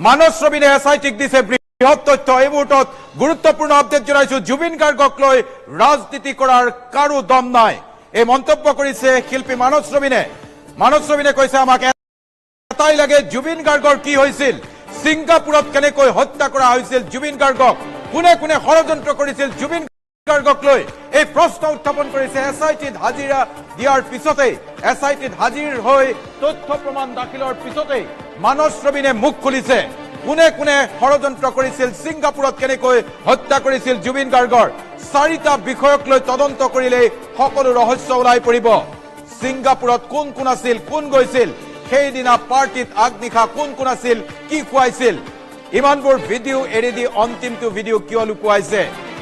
Manas ৰবিনে S I টিক দিছে বৃহৎ তথ্য। এই মুহূৰ্তত গুৰুত্বপূৰ্ণ আপডেট জনাইছো, জুবিন গাৰ্গক লৈ ৰাজনীতি কৰাৰ কাৰো দম নাই, এই মন্তব্য কৰিছে শিল্পী মানস ৰবিনে। মানস ৰবিনে কৈছে আমাক এটাই লাগে, জুবিন গাৰ্গৰ কি হৈছিল, ছিংগাপুৰত কেনেকৈ হত্যা কৰা হৈছিল জুবিন গাৰ্গক, কোনে কোনে ষড়যন্ত্ৰ কৰিছিল জুবিন গাৰ্গক লৈ, এই প্ৰশ্ন উত্থাপন কৰিছে। এছ I টিত হাজিৰা দিয়াৰ পিছতেই, এছ I টিত হাজিৰ হৈ তথ্য প্ৰমাণ দাখিলৰ পিছতেই মানস ৰবিনে মুখ খুলিছে। কোনে কোনে ষড়যন্ত্ৰ কৰিছিল, ছিংগাপুৰত কেনেকৈ হত্যা কৰিছিল জুবিন গাৰ্গৰ, চাৰিটা বিষয়ক লৈ তদন্ত কৰিলেই সকলো ৰহস্য ওলাই পৰিব। ছিংগাপুৰত কোন কোন আছিল, কোন গৈছিল, সেইদিনা পাৰ্টিত আগনিশা কোন কোন আছিল, কি খুৱাইছিল, ইমানবোৰ ভিডিঅ' এৰি দি অন্তিমটো ভিডিঅ' কিয় লুকুৱাইছে,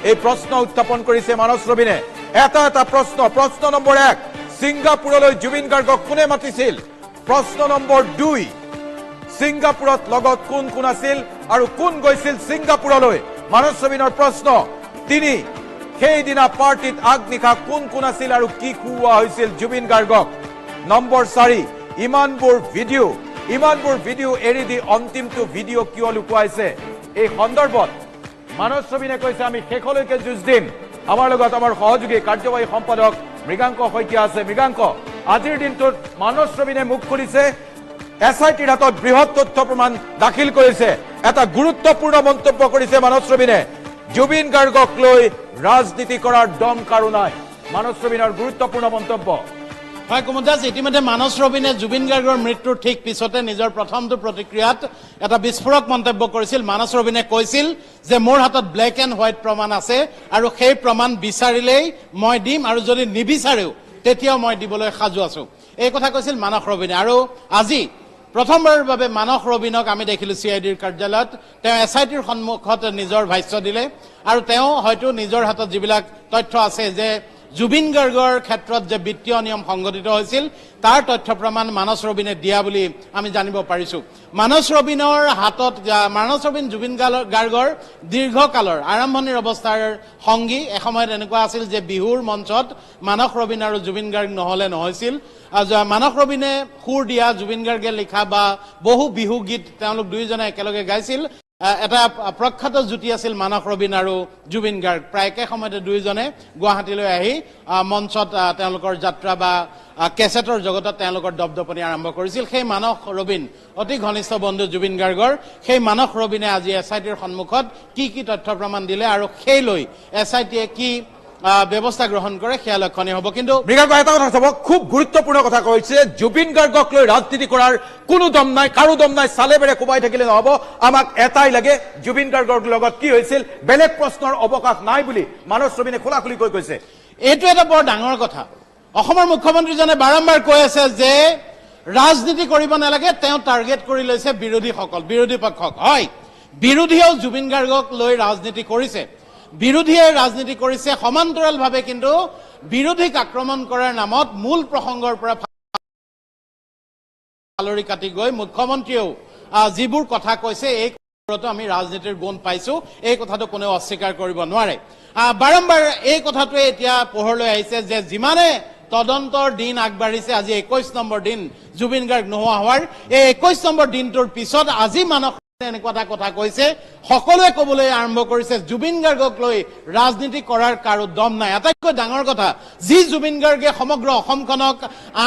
এই প্ৰশ্ন উত্থাপন কৰিছে মানস ৰবিনে। এটা এটা প্ৰশ্ন। প্ৰশ্ন নম্বৰ 1, ছিংগাপুৰলৈ জুবিন গাৰ্গক কোনে মাতিছিল? প্ৰশ্ন নম্বৰ 2, ছিংগাপুৰত লগত কোন কোন আছিল আৰু কোন গৈছিল ছিংগাপুৰলৈ? মানস ৰবিনৰ প্ৰশ্ন। 3, সেইদিনা পাৰ্টিত আগনিশা কোন কোন আছিল আৰু কি খুওৱা হৈছিল জুবিন গাৰ্গক? নম্বৰ 4, ইমানবোৰ ভিডিঅ' এৰি দি অন্তিমটো ভিডিঅ' কিয় লুকুৱাইছে? এই সন্দৰ্ভত মানস ৰবিনে কৈছে আমি শেষলৈকে যুঁজ দিম। আমাৰ লগত আমাৰ সহযোগী কাৰ্যবাহী সম্পাদক মৃগাংক শইকীয়া আছে। মৃগাংক, আজিৰ দিনটোত মানস ৰবিনে মুখ খুলিছে, এছ I টিৰ হাতত বৃহৎ তথ্য প্ৰমাণ দাখিল কৰিছে, এটা গুৰুত্বপূৰ্ণ মন্তব্য কৰিছে মানস ৰবিনে, জুবিন গাৰ্গক লৈ ৰাজনীতি কৰাৰ দম কাৰো নাই। মানস ৰবিনৰ গুৰুত্বপূৰ্ণ মন্তব্য। হয় কুমুদ দাস, ইতিমধ্যে মানস ৰবিনে জুবিন গাৰ্গৰ মৃত্যুৰ ঠিক পিছতে নিজৰ প্ৰথমটো প্ৰতিক্ৰিয়াত এটা বিস্ফোৰক মন্তব্য কৰিছিল। মানস ৰবিনে কৈছিল যে মোৰ হাতত ব্লেক এণ্ড হোৱাইট প্ৰমাণ আছে আৰু সেই প্ৰমাণ বিচাৰিলেই মই দিম আৰু যদি নিবিচাৰেও তেতিয়াও মই দিবলৈ সাজু আছো। এই কথা কৈছিল মানস ৰবিনে। আৰু আজি প্ৰথমবাৰৰ বাবে মানস ৰবিনক আমি দেখিলোঁ চি I ডিৰ কাৰ্যালয়ত। তেওঁ এছ I টিৰ সন্মুখত নিজৰ ভাষ্য দিলে আৰু তেওঁ হয়তো নিজৰ হাতত যিবিলাক তথ্য আছে যে জুবিন গাৰ্গৰ ক্ষেত্ৰত যে বিত্তীয় নিয়ম সংঘটিত হৈছিল তাৰ তথ্য প্ৰমাণ মানস ৰবিনে দিয়া বুলি আমি জানিব পাৰিছোঁ। মানস ৰবিনৰ হাতত, মানস ৰবিন জুবিন গাৰ্গৰ দীৰ্ঘকালৰ আৰম্ভণিৰ অৱস্থাৰ সংগী। এসময়ত এনেকুৱা আছিল যে বিহুৰ মঞ্চত মানস ৰবিন আৰু জুবিন গাৰ্গ নহ'লে নহৈছিল। মানস ৰবিনে সুৰ দিয়া, জুবিন গাৰ্গে লিখা বা বহু বিহু গীত তেওঁলোক দুয়োজনে একেলগে গাইছিল। এটা প্ৰখ্যাত জুতি আছিল মানস ৰবিন আৰু জুবিন গাৰ্গ। প্ৰায় একে সময়তে দুয়োজনে গুৱাহাটীলৈ আহি মঞ্চত তেওঁলোকৰ যাত্ৰা বা কেছেটৰ জগতত তেওঁলোকৰ দপদপনি আৰম্ভ কৰিছিল। সেই মানস ৰবিন অতি ঘনিষ্ঠ বন্ধু জুবিন গাৰ্গৰ। সেই মানস ৰবিনে আজি এছ I টিৰ সন্মুখত কি কি তথ্য প্ৰমাণ দিলে আৰু সেই লৈ এছ I টিয়ে কি ব্যৱস্থা গ্ৰহণ কৰে সেয়া লক্ষণীয় হ'ব। কিন্তু মৃগাংক, এটা কথা চাব, খুব গুৰুত্বপূৰ্ণ কথা কৈছে, জুবিন গাৰ্গক লৈ ৰাজনীতি কৰাৰ কোনো দম নাই, কাৰো দম নাই, চালে বেৰে কোবাই থাকিলে নহ'ব, আমাক এটাই লাগে, জুবিন গাৰ্গৰ লগত কি হৈছিল, বেলেগ প্ৰশ্নৰ অৱকাশ নাই বুলি মানস ৰবিনে খোলাখুলিকৈ কৈছে। এইটো এটা বৰ ডাঙৰ কথা। অসমৰ মুখ্যমন্ত্ৰীজনে বাৰম্বাৰ কৈ আছে যে ৰাজনীতি কৰিব নালাগে, তেওঁ টাৰ্গেট কৰি লৈছে বিৰোধীসকল, বিৰোধী পক্ষক। হয়, বিৰোধীয়েও জুবিন গাৰ্গক লৈ ৰাজনীতি কৰিছে, বিৰোধীয়ে ৰাজনীতি কৰিছে সমান্তৰালভাৱে, কিন্তু বিৰোধীক আক্ৰমণ কৰাৰ নামত মূল প্ৰসংগৰ পৰা ফালৰি কাটি গৈ মুখ্যমন্ত্ৰীয়েও যিবোৰ কথা কৈছে এই কথাটো আমি ৰাজনীতিৰ গুণ পাইছো, এই কথাটো কোনেও অস্বীকাৰ কৰিব নোৱাৰে। বাৰম্বাৰ এই কথাটোৱে এতিয়া পোহৰলৈ আহিছে যে যিমানে তদন্তৰ দিন আগবাঢ়িছে, আজি 21 নম্বৰ দিন জুবিন গাৰ্গ নোহোৱা হোৱাৰ, এই 21 নম্বৰ দিনটোৰ পিছত আজি মানস এনেকুৱা এটা কথা কৈছে, সকলোৱে ক'বলৈ আৰম্ভ কৰিছে জুবিন গাৰ্গক লৈ ৰাজনীতি কৰাৰ কাৰো দম নাই। আটাইতকৈ ডাঙৰ কথা, যি জুবিন গাৰ্গে সমগ্ৰ অসমখনক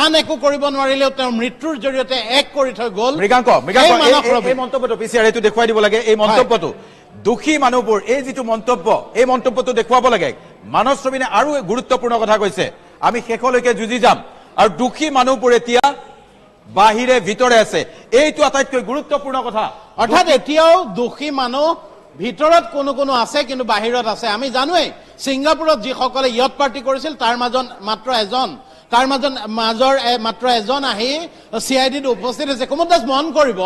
আন একো কৰিব নোৱাৰিলেও তেওঁৰ মৃত্যুৰ জৰিয়তে এক কৰি থৈ গ'ল। মৃগাংক, এই মন্তব্যটো পি চি আৰ এইটো দেখুৱাই দিব লাগে। এই মন্তব্যটো দোষী মানুহবোৰ, এই যিটো মন্তব্য, এই মন্তব্যটো দেখুৱাব লাগে। মানস ৰবিনে আৰু গুৰুত্বপূৰ্ণ কথা কৈছে, আমি শেষলৈকে যুঁজি যাম আৰু দোষী মানুহবোৰ এতিয়া বাহিৰে ভিতৰে আছে, এইটো আটাইতকৈ গুৰুত্বপূৰ্ণ কথা। অৰ্থাৎ এতিয়াও দোষী মানুহ ভিতৰত কোনো কোনো আছে, কিন্তু বাহিৰত আছে। আমি জানোৱেই ছিংগাপুৰত যিসকলে য়ট পাৰ্টি কৰিছিল তাৰ মাজত মাত্ৰ এজন, তাৰ মাজৰ মাত্ৰ এজন আহি চি I ডিত উপস্থিত হৈছে। কুমুদ দাস, মন কৰিব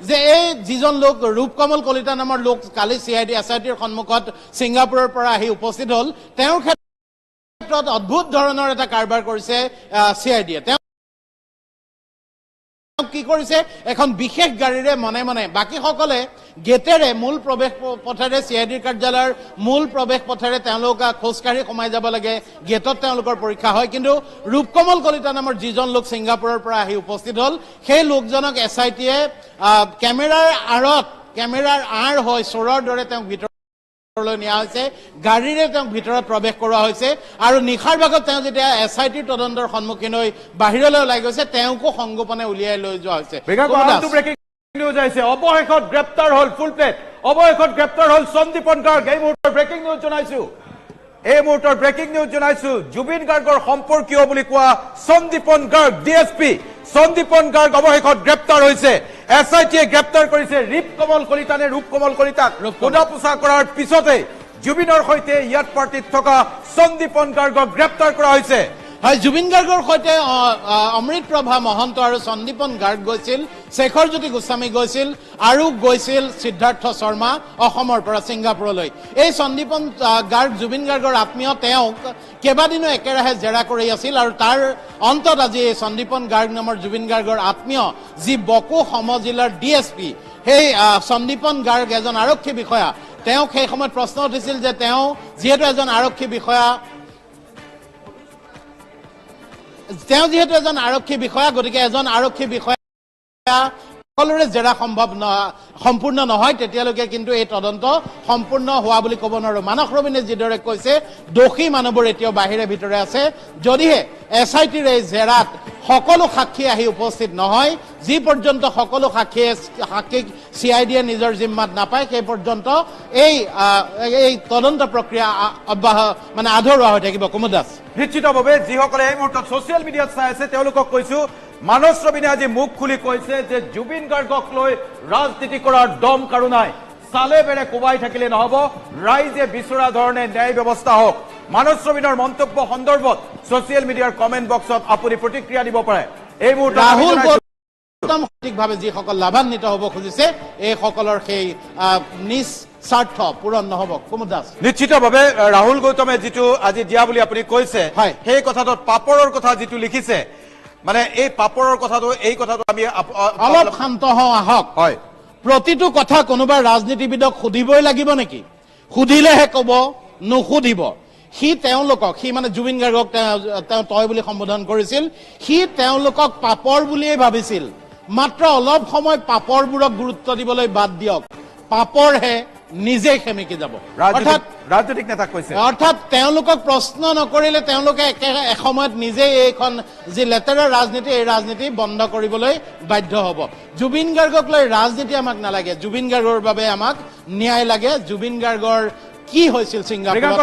যে এই যিজন লোক ৰূপকমল কলিতা নামৰ লোক কালি C I D S I টিৰ সন্মুখত ছিংগাপুৰৰ পৰা আহি উপস্থিত হ'ল, তেওঁৰ ক্ষেত্ৰত অদ্ভুত ধৰণৰ এটা কাৰবাৰ কৰিছে চি I ডিয়ে। তেওঁ কি কৰিছে, এখন বিশেষ গাড়ীৰে মনে মনে বাকীসকলে গেটেৰে মূল প্ৰৱেশ পথেৰে, চি I ডিৰ কাৰ্যালয়ৰ মূল প্ৰৱেশ পথেৰে তেওঁলোক খোজকাঢ়ি সোমাই যাব লাগে, গেটত তেওঁলোকৰ পৰীক্ষা হয়। কিন্তু ৰূপকমল কলিতা নামৰ যিজন লোক ছিংগাপুৰৰ পৰা আহি উপস্থিত হ'ল, সেই লোকজনক এছ I টিয়ে কেমেৰাৰ আঁৰত কেমেৰাৰ আঁৰ হৈ চোৰৰ দৰে তেওঁক ভিতৰলৈ নিয়া হৈছে, গাড়ীৰে তেওঁক ভিতৰত প্ৰৱেশ কৰোৱা হৈছে আৰু নিশাৰ ভাগত তেওঁ যেতিয়া এছ I টিৰ তদন্তৰ সন্মুখীন হৈ বাহিৰলৈ ওলাই গৈছে, তেওঁকো সংগোপনে উলিয়াই লৈ যোৱা হৈছে। অৱশেষত গ্ৰেপ্তাৰ হ'ল ফুল প্লেট, অৱশেষত গ্ৰেপ্তাৰ হ'ল সন্দীপন গাৰ্গ। এই মুহূৰ্তৰ ব্ৰেকিং নিউজ জনাইছো, এই মুহূৰ্তৰ ব্ৰেকিং নিউজ জনাইছো, জুবিন গাৰ্গৰ সম্পৰ্কীয় বুলি কোৱা Sandipan Garg, D S P Sandipan Garg অৱশেষত গ্ৰেপ্তাৰ হৈছে। এছ I টিয়ে গ্ৰেপ্তাৰ কৰিছে ৰূপ কমল কলিতা নে ৰূপ কমল কলিতাক। সোধা পোছা কৰাৰ পিছতে জুবিনৰ সৈতে ইয়াত পাৰ্টিত থকা সন্দীপন গাৰ্গক গ্ৰেপ্তাৰ কৰা হৈছে। হয়, জুবিন গাৰ্গৰ সৈতে অমৃত প্ৰভা মহন্ত আৰু সন্দীপন গাৰ্গ গৈছিল, শেখৰজ্যোতি গোস্বামী গৈছিল আৰু গৈছিল সিদ্ধাৰ্থ শৰ্মা অসমৰ পৰা ছিংগাপুৰলৈ। এই সন্দীপন গাৰ্গ জুবিন গাৰ্গৰ আত্মীয়, তেওঁক কেইবাদিনো একেৰাহে জেৰা কৰি আছিল আৰু তাৰ অন্তত আজি এই সন্দীপন গাৰ্গ নামৰ জুবিন গাৰ্গৰ আত্মীয়, যি বকো সমজিলাৰ ডি এছ পি, সেই সন্দীপন গাৰ্গ এজন আৰক্ষী বিষয়া, তেওঁক সেই সময়ত প্ৰশ্ন উঠিছিল যে তেওঁ যিহেতু এজন আৰক্ষী বিষয়া, তেওঁ যিহেতু এজন আৰক্ষী বিষয়া, গতিকে এজন আৰক্ষী বিষয়া সকলোৰে জেৰা সম্ভৱ সম্পূৰ্ণ নহয়, তেতিয়ালৈকে কিন্তু এই তদন্ত সম্পূৰ্ণ হোৱা বুলি ক'ব নোৱাৰোঁ। মানস ৰবীনে যিদৰে কৈছে, দোষী মানুহবোৰ এতিয়াও বাহিৰে ভিতৰে আছে। যদিহে এছ I টিৰ এই জেৰাত সকলো সাক্ষী আহি উপস্থিত নহয়, যি পৰ্যন্ত সকলো সাক্ষীক চি I ডিয়ে নিজৰ জিম্মাত নাপায়, সেই পৰ্যন্ত এই এই তদন্ত প্ৰক্ৰিয়া অব্যাহত মানে আধৰুৱা হৈ থাকিব। কুমুদ দাস, নিশ্চিতভাৱে যিসকলে এই মুহূৰ্তত ছ'চিয়েল মিডিয়াত চাই আছে তেওঁলোকক কৈছো, মানস ৰবীনে আজি মুখ খুলি কৈছে যে জুবিন গাৰ্গক লৈ ৰাজনীতি কৰাৰ দম কাৰো নাই, চালে বেৰে কোবাই থাকিলে নহব, ৰাইজে বিচৰা ধৰণে ন্যায় ব্যৱস্থা হওক। মানস ৰবীনৰ মন্তব্য সন্দৰ্ভত ছ'চিয়েল মিডিয়াৰ কমেণ্ট বক্সত আপুনি প্ৰতিক্ৰিয়া দিব পাৰে। এই মুহূৰ্তত ৰাহুল গৌতম সঠিকভাৱে যিসকল লাভান্বিত হ'ব খুজিছে, এইসকলৰ সেই নিজ স্বাৰ্থ পূৰণ নহ'ব। কুমুদ দাস, নিশ্চিতভাৱে ৰাহুল গৌতমে যিটো আজি দিয়া বুলি আপুনি কৈছে, সেই কথাটোত পাপৰৰ কথা যিটো লিখিছে, মানে এই পাপৰৰ কথাটো, এই কথাটো আমি অলপ শান্ত হওঁ আহক। হয়, প্ৰতিটো কথা কোনোবা ৰাজনীতিবিদক সুধিবই লাগিব নেকি? সুধিলেহে ক'ব, নুসুধিব। সি তেওঁলোকক, সি মানে জুবিন গাৰ্গক তেওঁ তই বুলি সম্বোধন কৰিছিল, সি তেওঁলোকক পাপৰ বুলিয়েই ভাবিছিল। মাত্ৰ অলপ সময় পাপৰবোৰক গুৰুত্ব দিবলৈ বাদ দিয়ক, পাপৰহে নিজে সেমেকি যাব। অৰ্থাৎ ৰাজনৈতিক নেতাক কৈছে, অৰ্থাৎ তেওঁলোকক প্ৰশ্ন নকৰিলে তেওঁলোকে এসময়ত নিজে এইখন যি লেতেৰা ৰাজনীতি, এই ৰাজনীতি বন্ধ কৰিবলৈ বাধ্য হ'ব। জুবিন গাৰ্গক লৈ ৰাজনীতি আমাক নালাগে, জুবিন গাৰ্গৰ বাবে আমাক ন্যায় লাগে। জুবিন গাৰ্গৰ কি হৈছিল ছিংগাপুৰত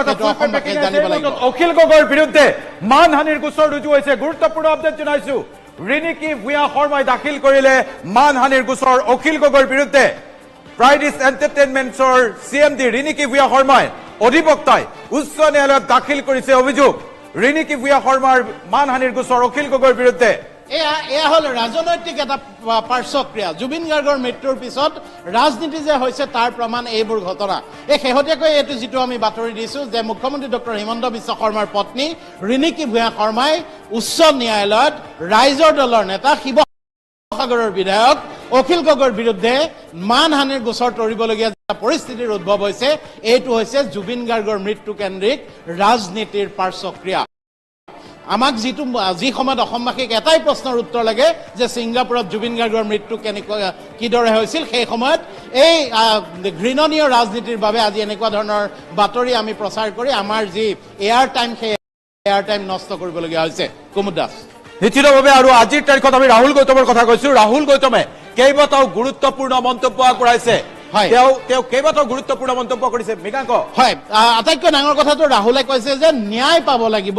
জানিব লাগিব। অখিল গগৈৰ বিৰুদ্ধে মানহানিৰ গোচৰ ৰুজু হৈছে, গুৰুত্বপূৰ্ণ আপডেট জনাইছো। ৰিণিকী ভূঞা শৰ্মাই দাখিল কৰিলে মানহানিৰ গোচৰ অখিল গগৈৰ বিৰুদ্ধে। প্ৰাইড ইষ্ট এণ্টাৰটেইনমেণ্টছৰ C M D Riniki Bhuyan শৰ্মাই অধিবক্তাই উচ্চ ন্যায়ালয়ত দাখিল কৰিছে অভিযোগ। ৰিণিকী ভূঞা শৰ্মাৰ মানহানিৰ গোচৰ অখিল গগৈৰ বিৰুদ্ধে। এয়া হ'ল ৰাজনৈতিক এটা পাৰ্শ্বক্ৰিয়া। জুবিন গাৰ্গৰ মৃত্যুৰ পিছত ৰাজনীতি যে হৈছে তাৰ প্ৰমাণ এইবোৰ ঘটনা। এই শেহতীয়াকৈ এইটো যিটো আমি বাতৰি দিছোঁ যে মুখ্যমন্ত্ৰী ডক্টৰ হিমন্ত বিশ্ব শৰ্মাৰ পত্নী ৰিণিকী ভূঞা শৰ্মাই উচ্চ ন্যায়ালয়ত ৰাইজৰ দলৰ নেতা শিৱসাগৰৰ বিধায়ক অখিল গগৈৰ বিৰুদ্ধে মানহানিৰ গোচৰ তৰিবলগীয়া পৰিস্থিতিৰ উদ্ভৱ হৈছে। এইটো হৈছে জুবিন গাৰ্গৰ মৃত্যু কেন্দ্ৰিক ৰাজনীতিৰ পাৰ্শ্বক্ৰিয়া। আমাক যি সময়ত অসমবাসীক এটাই প্ৰশ্নৰ উত্তৰ লাগে যে ছিংগাপুৰত জুবিন গাৰ্গৰ মৃত্যু কেনেকুৱা কিদৰে হৈছিল, সেই সময়ত এই ঘৃণনীয় ৰাজনীতিৰ বাবে আজি এনেকুৱা ধৰণৰ বাতৰি আমি প্ৰচাৰ কৰি আমাৰ যি এয়াৰ টাইম, সেই এয়াৰ টাইম নষ্ট কৰিবলগীয়া হৈছে। কুমুদ দাস, নিশ্চিতভাৱে আৰু আজিৰ তাৰিখত আমি ৰাহুল গৌতমৰ কথা কৈছো। ৰাহুল গৌতমে কেইবাটাও গুৰুত্বপূৰ্ণ মন্তব্য আগবঢ়াইছে। তেওঁ কেইবাটাও গুৰুত্বপূৰ্ণ মন্তব্য কৰিছে। মৃগাংক, হয়, আটাইতকৈ ডাঙৰ কথাটো ৰাহুলে কৈছে যে ন্যায় পাব লাগিব।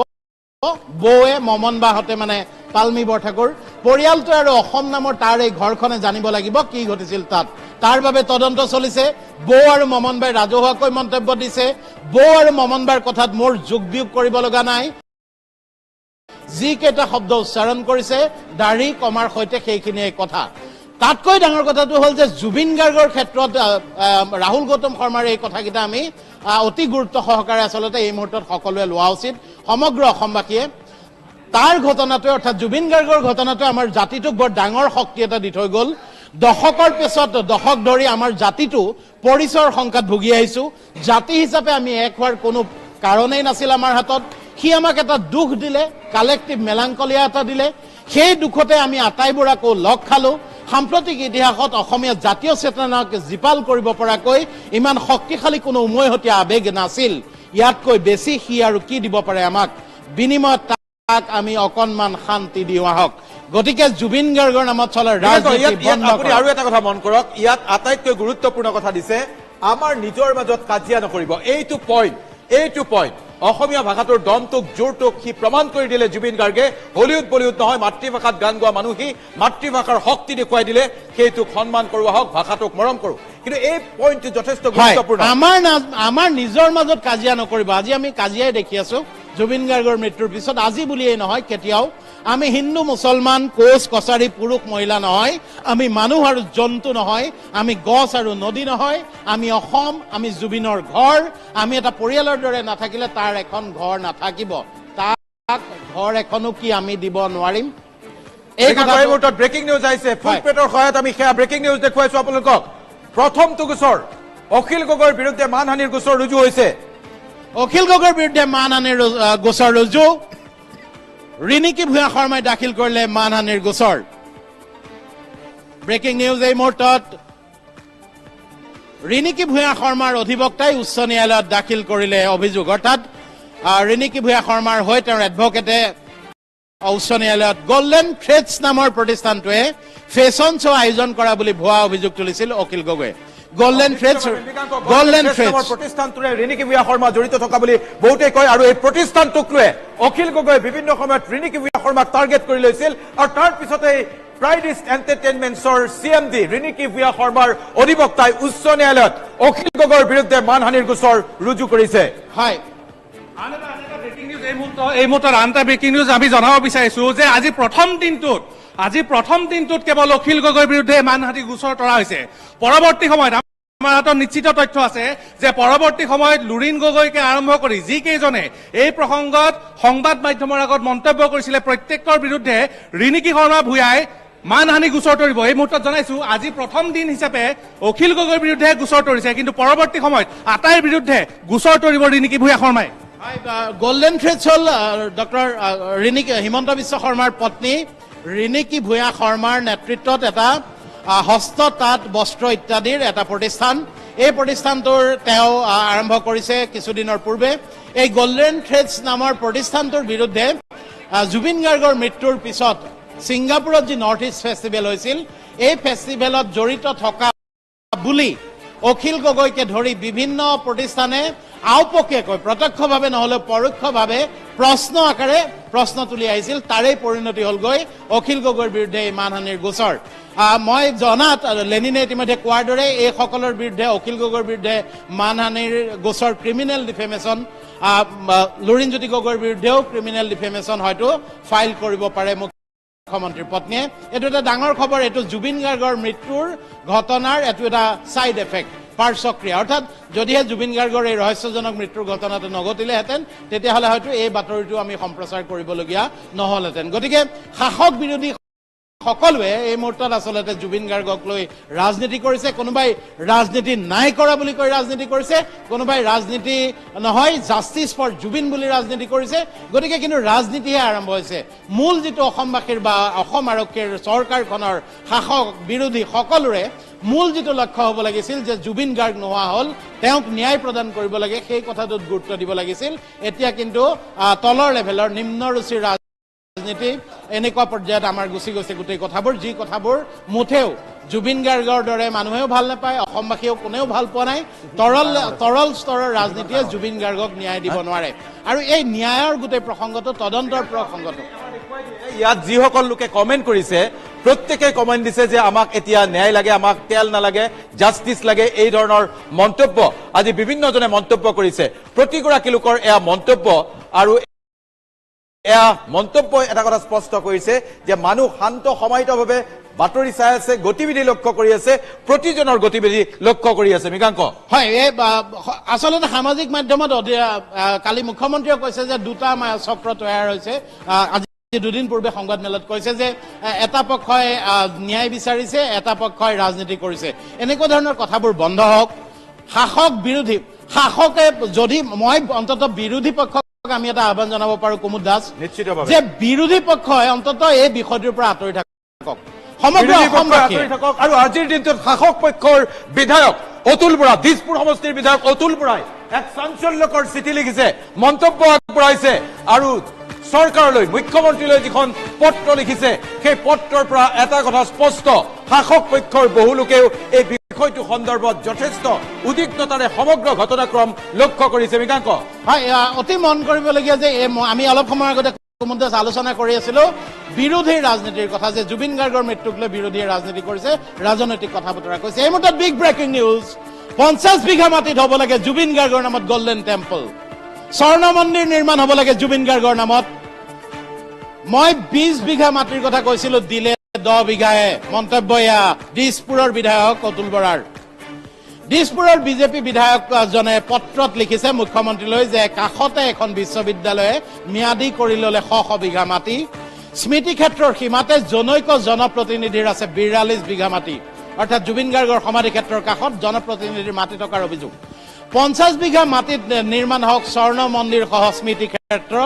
বৌৱে মমন বাহঁতে মানে পালমি বৰঠাকুৰ পৰিয়ালটো আৰু অসম নামৰ তাৰ এই ঘৰখনে জানিব লাগিব কি ঘটিছিল তাত, তাৰ বাবে তদন্ত চলিছে। বৌ আৰু মমন বাই ৰাজহুৱাকৈ মন্তব্য দিছে। বৌ আৰু মমন বাৰ কথাত মোৰ যোগ বিয়োগ কৰিব লগা নাই। যিকেইটা শব্দ উচ্চাৰণ কৰিছে দাঢ়ি কমাৰ সৈতে সেইখিনিয়ে কথা। তাতকৈ ডাঙৰ কথাটো হ'ল যে জুবিন গাৰ্গৰ ক্ষেত্ৰত ৰাহুল গৌতম শৰ্মাৰ এই কথাকেইটা আমি অতি গুৰুত্ব সহকাৰে আচলতে এই মুহূৰ্তত সকলোৱে লোৱা উচিত, সমগ্ৰ অসমবাসীয়ে। তাৰ ঘটনাটোৱে অৰ্থাৎ জুবিন গাৰ্গৰ ঘটনাটোৱে আমাৰ জাতিটোক বৰ ডাঙৰ শক্তি এটা দি থৈ গ'ল। দশকৰ পিছত দশক ধৰি আমাৰ জাতিটো পৰিচয়ৰ শংকাত ভুগি আহিছোঁ। জাতি হিচাপে আমি এক হোৱাৰ কোনো কাৰণেই নাছিল আমাৰ হাতত। সি আমাক এটা দুখ দিলে, কালেক্টিভ মেলাংকলীয়া এটা দিলে। সেই দুখতে আমি আটাইবোৰ আকৌ লগ খালোঁ। সাম্প্ৰতিক ইতিহাসত অসমীয়া জাতীয় চেতনাক জীপাল কৰিব পৰাকৈ ইমান শক্তিশালী কোনো উমৈহতীয়া আৱেগ নাছিল। ইয়াতকৈ বেছি সি আৰু কি দিব পাৰে আমাক? বিনিময়ত তাক আমি অকণমান শান্তি দিওঁ আহক। গতিকে জুবিন গাৰ্গৰ নামত চলা ৰাজনীতি বন্ধ। আপুনি আৰু এটা কথা মন কৰক, ইয়াত আটাইতকৈ গুৰুত্বপূৰ্ণ কথা দিছে, আমাৰ নিজৰ মাজত কাজিয়া নকৰিব। এইটো পইণ্ট, এইটো পইণ্ট। অসমীয়া ভাষাটোৰ দমটোক, জোৰটোক সি প্ৰমাণ কৰি দিলে জুবিন গাৰ্গে। হলিউড বলিউড নহয়, মাতৃভাষাত গান গোৱা মানুহ সি মাতৃভাষাৰ শক্তি দেখুৱাই দিলে। সেইটোক সন্মান কৰোঁ আহক, ভাষাটোক মৰম কৰোঁ। কিন্তু এই পইণ্টটো যথেষ্ট গুৰুত্বপূৰ্ণ। আমাৰ নিজৰ মাজত কাজিয়া নকৰিব। আজি আমি কাজিয়াই দেখি আছো জুবিন গাৰ্গৰ মৃত্যুৰ পিছত। আজি বুলিয়েই নহয়, কেতিয়াও আমি হিন্দু মুছলমান কোচ কছাৰী পুৰুষ মহিলা নহয়, আমি মানুহ আৰু জন্তু নহয়, আমি গছ আৰু নদী নহয়, আমি অসম, আমি জুবিনৰ ঘৰ। আমি এটা পৰিয়ালৰ দৰে নাথাকিলে তাৰ এখন ঘৰ নাথাকিব। তাক ঘৰ এখনো কি আমি দিব নোৱাৰিম? এই মুহূৰ্তত ব্ৰেকিং নিউজ আহিছে। ফুল পেটৰ সহায়ত আমি সেয়া ব্ৰেকিং নিউজ দেখুৱাইছো আপোনালোকক। প্ৰথমটো গোচৰ অখিল গগৈৰ বিৰুদ্ধে মানহানিৰ গোচৰ ৰুজু হৈছে। অখিল গগৈৰ বিৰুদ্ধে মানহানিৰ গোচৰ ৰুজু। ৰিণিকী ভূঞা শৰ্মাই দাখিল কৰিলে মানহানিৰ গোচৰ। ব্ৰেকিং নিউজ এই মুহূৰ্তত, ৰিণিকী ভূঞা শৰ্মাৰ অধিবক্তাই উচ্চ ন্যায়ালয়ত দাখিল কৰিলে অভিযোগ। অৰ্থাৎ ৰিণিকী ভূঞা শৰ্মাৰ হৈ তেওঁৰ এডভকেটে উচ্চ ন্যায়ালয়ত গল্ডেন থ্ৰেডছ নামৰ প্ৰতিষ্ঠানটোৱে ফেশ্বন শ্ব' আয়োজন কৰা বুলি ভুৱা অভিযোগ তুলিছিল অখিল গগৈয়ে। গল্ডেন থ্ৰেডছ, গল্ডেন থ্ৰেডছ প্ৰতিষ্ঠানটোৰে ৰিণিকী ভূঞা শৰ্মা জড়িত থকা বুলি বহুতে কয়। আৰু এই প্ৰতিষ্ঠানটোক লৈ অখিল গগৈয়ে বিভিন্ন সময়ত ৰিণিকী ভূঞা শৰ্মাক টাৰ্গেট কৰি লৈছিল। আৰু তাৰ পিছতে প্ৰাইড ইষ্ট এণ্টাৰটেইনমেণ্টছৰ CMD Riniki Bhuyan শৰ্মাৰ অধিবক্তাই উচ্চ ন্যায়ালয়ত অখিল গগৈৰ বিৰুদ্ধে মানহানিৰ গোচৰ ৰুজু কৰিছে। হয়, এই মুহূৰ্তত আন এটা ব্ৰেকিং নিউজ আমি জনাব বিচাৰিছো যে আজি প্ৰথম দিনটোত কেৱল অখিল গগৈৰ বিৰুদ্ধে মানহানি গোচৰ তৰা হৈছে। পৰৱৰ্তী সময়ত আমাৰ হাতত নিশ্চিত তথ্য আছে যে পৰৱৰ্তী সময়ত লুৰিণ গগৈকে আৰম্ভ কৰি যিকেইজনে এই প্ৰসংগত সংবাদ মাধ্যমৰ আগত মন্তব্য কৰিছিলে প্ৰত্যেকৰ বিৰুদ্ধে ৰিণিকী শৰ্মা ভূঞাই মানহানি গোচৰ তৰিব। এই মুহূৰ্তত জনাইছো আজি প্ৰথম দিন হিচাপে অখিল গগৈৰ বিৰুদ্ধে গোচৰ তৰিছে, কিন্তু পৰৱৰ্তী সময়ত আটাইৰ বিৰুদ্ধে গোচৰ তৰিব ৰিণিকী ভূঞা শৰ্মাই। গল্ডেন থ্ৰেডছ হ'ল ডক্টৰ ৰিণিকী হিমন্ত বিশ্ব শৰ্মাৰ পত্নী ৰিণিকী ভূঞা শৰ্মাৰ নেতৃত্বত এটা হস্ত তাঁত বস্ত্ৰ ইত্যাদিৰ এটা প্ৰতিষ্ঠান। এই প্ৰতিষ্ঠানটোৰ তেওঁ আৰম্ভ কৰিছে কিছুদিনৰ পূৰ্বে। এই গল্ডেন থ্ৰেডছ নামৰ প্ৰতিষ্ঠানটোৰ বিৰুদ্ধে জুবিন গাৰ্গৰ মৃত্যুৰ পিছত ছিংগাপুৰত যি নৰ্থ ইষ্ট ফেষ্টিভেল হৈছিল, এই ফেষ্টিভেলত জড়িত থকা বুলি অখিল গগৈকে ধৰি বিভিন্ন প্ৰতিষ্ঠানে আওপকীয়াকৈ প্ৰত্যক্ষভাৱে নহ'লেও পৰোক্ষভাৱে প্ৰশ্ন আকাৰে প্ৰশ্ন তুলি আহিছিল। তাৰেই পৰিণতি হ'লগৈ অখিল গগৈৰ বিৰুদ্ধে এই মানহানিৰ গোচৰ। মই জনাত লেনিনে ইতিমধ্যে কোৱাৰ দৰে এইসকলৰ বিৰুদ্ধে, অখিল গগৈৰ বিৰুদ্ধে মানহানিৰ গোচৰ ক্ৰিমিনেল ডিফেমেশ্যন, লুৰিণজ্যোতি গগৈৰ বিৰুদ্ধেও ক্ৰিমিনেল ডিফেমেশ্যন হয়তো ফাইল কৰিব পাৰে মুখ্যমন্ত্ৰীৰ পত্নীয়ে। এইটো এটা ডাঙৰ খবৰ। এইটো জুবিন গাৰ্গৰ মৃত্যুৰ ঘটনাৰ এইটো এটা ছাইড এফেক্ট, পাৰ্শ্বক্ৰিয়া। অৰ্থাৎ যদিহে জুবিন গাৰ্গৰ এই ৰহস্যজনক মৃত্যুৰ ঘটনাটো নঘটিলেহেঁতেন, তেতিয়াহ'লে হয়তো এই বাতৰিটো আমি সম্প্ৰচাৰ কৰিবলগীয়া নহ'লহেঁতেন। গতিকে শাসক বিৰোধী সকলোৱে এই মুহূৰ্তত আচলতে জুবিন গাৰ্গক লৈ ৰাজনীতি কৰিছে। কোনোবাই ৰাজনীতি নাই কৰা বুলি কৈ ৰাজনীতি কৰিছে, কোনোবাই ৰাজনীতি নহয় জাষ্টিছ ফৰ জুবিন বুলি ৰাজনীতি কৰিছে। গতিকে কিন্তু ৰাজনীতিহে আৰম্ভ হৈছে। মূল যিটো অসমবাসীৰ বা অসম আৰক্ষীৰ চৰকাৰখনৰ শাসক বিৰোধী সকলোৰে মূল যিটো লক্ষ্য হ'ব লাগিছিল যে জুবিন গাৰ্গ নোহোৱা হ'ল, তেওঁক ন্যায় প্ৰদান কৰিব লাগে, সেই কথাটোত গুৰুত্ব দিব লাগিছিল। এতিয়া কিন্তু তলৰ লেভেলৰ নিম্ন ৰুচিৰ ৰাজনীতি এনেকুৱা পৰ্যায়ত আমাৰ গুচি গৈছে গোটেই কথাবোৰ, যি কথাবোৰ মুঠেও জুবিন গাৰ্গৰ দৰে মানুহেও ভাল নাপায়, অসমবাসীয়েও কোনেও ভাল পোৱা নাই। তৰল স্তৰৰ ৰাজনীতিয়ে জুবিন গাৰ্গক ন্যায় দিব নোৱাৰে। আৰু এই ন্যায়ৰ গোটেই প্ৰসংগটো, তদন্তৰ প্ৰসংগটো ইয়াত যিসকল লোকে কমেণ্ট কৰিছে প্ৰত্যেকে কমেণ্ট দিছে যে আমাক এতিয়া ন্যায় লাগে, আমাক তেল নালাগে, জাষ্টিছ লাগে, এই ধৰণৰ মন্তব্য আজি বিভিন্নজনে মন্তব্য কৰিছে। প্ৰতিগৰাকী লোকৰ এয়া মন্তব্য আৰু এয়া মন্তব্যই এটা কথা স্পষ্ট কৰিছে যে মানুহ শান্ত সমাহিতভাৱে বাতৰি চাই আছে, গতিবিধি লক্ষ্য কৰি আছে, প্ৰতিজনৰ গতিবিধি লক্ষ্য কৰি আছে। মৃগাংক হয়, এই আচলতে সামাজিক মাধ্যমত কালি মুখ্যমন্ত্ৰীয়ে কৈছে যে দুটা চক্ৰ তৈয়াৰ হৈছে। আজি দুদিন পূৰ্বে সংবাদমেলত কৈছে যে এটা পক্ষই ন্যায় বিচাৰিছে, এটা পক্ষই ৰাজনীতি কৰিছে। এনেকুৱা ধৰণৰ কথাবোৰ বন্ধ হওক। শাসক বিৰোধী, শাসকে যদি মই অন্ততঃ বিৰোধী পক্ষক আমি এটা আহ্বান জনাব পাৰো কুমুদ দাস, যে বিৰোধী পক্ষই অন্ততঃ এই বিষয়টোৰ পৰা আঁতৰি থাকক। সমগ্ৰ অসমবাসী থাকক। আৰু আজিৰ দিনটোত শাসক পক্ষৰ বিধায়ক অতুল বৰা, দিছপুৰ সমষ্টিৰ বিধায়ক অতুল বৰাই এক চাঞ্চল্যকৰ চিঠি লিখিছে, মন্তব্য আগবঢ়াইছে আৰু চৰকাৰলৈ, মুখ্যমন্ত্ৰীলৈ যিখন পত্ৰ লিখিছে সেই পত্ৰৰ পৰা এটা কথা স্পষ্ট, শাসক পক্ষৰ বহু লোকেও এই বিষয়টো সন্দৰ্ভত যথেষ্ট উদ্বিগ্নতাৰে সমগ্ৰ ঘটনাক্ৰম লক্ষ্য কৰিছে। মৃগাংক, হয়, অতি মন কৰিবলগীয়া যে আমি অলপ সময়ৰ আগতে আলোচনা কৰি আছিলো বিৰোধীৰ ৰাজনীতিৰ কথা, যে জুবিন গাৰ্গৰ মৃত্যুক লৈ বিৰোধীয়ে ৰাজনীতি কৰিছে, ৰাজনৈতিক কথা বতৰা কৈছে। এই মুহূৰ্তত বিগ ব্ৰেকিং নিউজ, 50 বিঘা মাটিত হ'ব লাগে জুবিন গাৰ্গৰ নামত গল্ডেন টেম্পল, স্বৰ্ণ মন্দিৰ নিৰ্মাণ হ'ব লাগে জুবিন গাৰ্গৰ নামত। মই 20 বিঘা মাটিৰ কথা কৈছিলো, দিলে 10 বিঘাহে, মন্তব্য এয়া দিছপুৰৰ বিধায়ক অতুল বৰাৰ। দিছপুৰৰ বিজেপি বিধায়কজনে পত্ৰত লিখিছে মুখ্যমন্ত্ৰীলৈ যে কাষতে এখন বিশ্ববিদ্যালয়ে ম্যাদী কৰি ল'লে শ শ বিঘা মাটি, স্মৃতি ক্ষেত্ৰৰ সীমাতে জনৈক জনপ্ৰতিনিধিৰ আছে 42 বিঘা মাটি, অৰ্থাৎ জুবিন গাৰ্গৰ সমাধি ক্ষেত্ৰৰ কাষত জনপ্ৰতিনিধিৰ মাটি থকাৰ অভিযোগ। 50 বিঘা মাটিত নিৰ্মাণ হওক স্বৰ্ণ মন্দিৰ সহ স্মৃতি ক্ষেত্ৰ।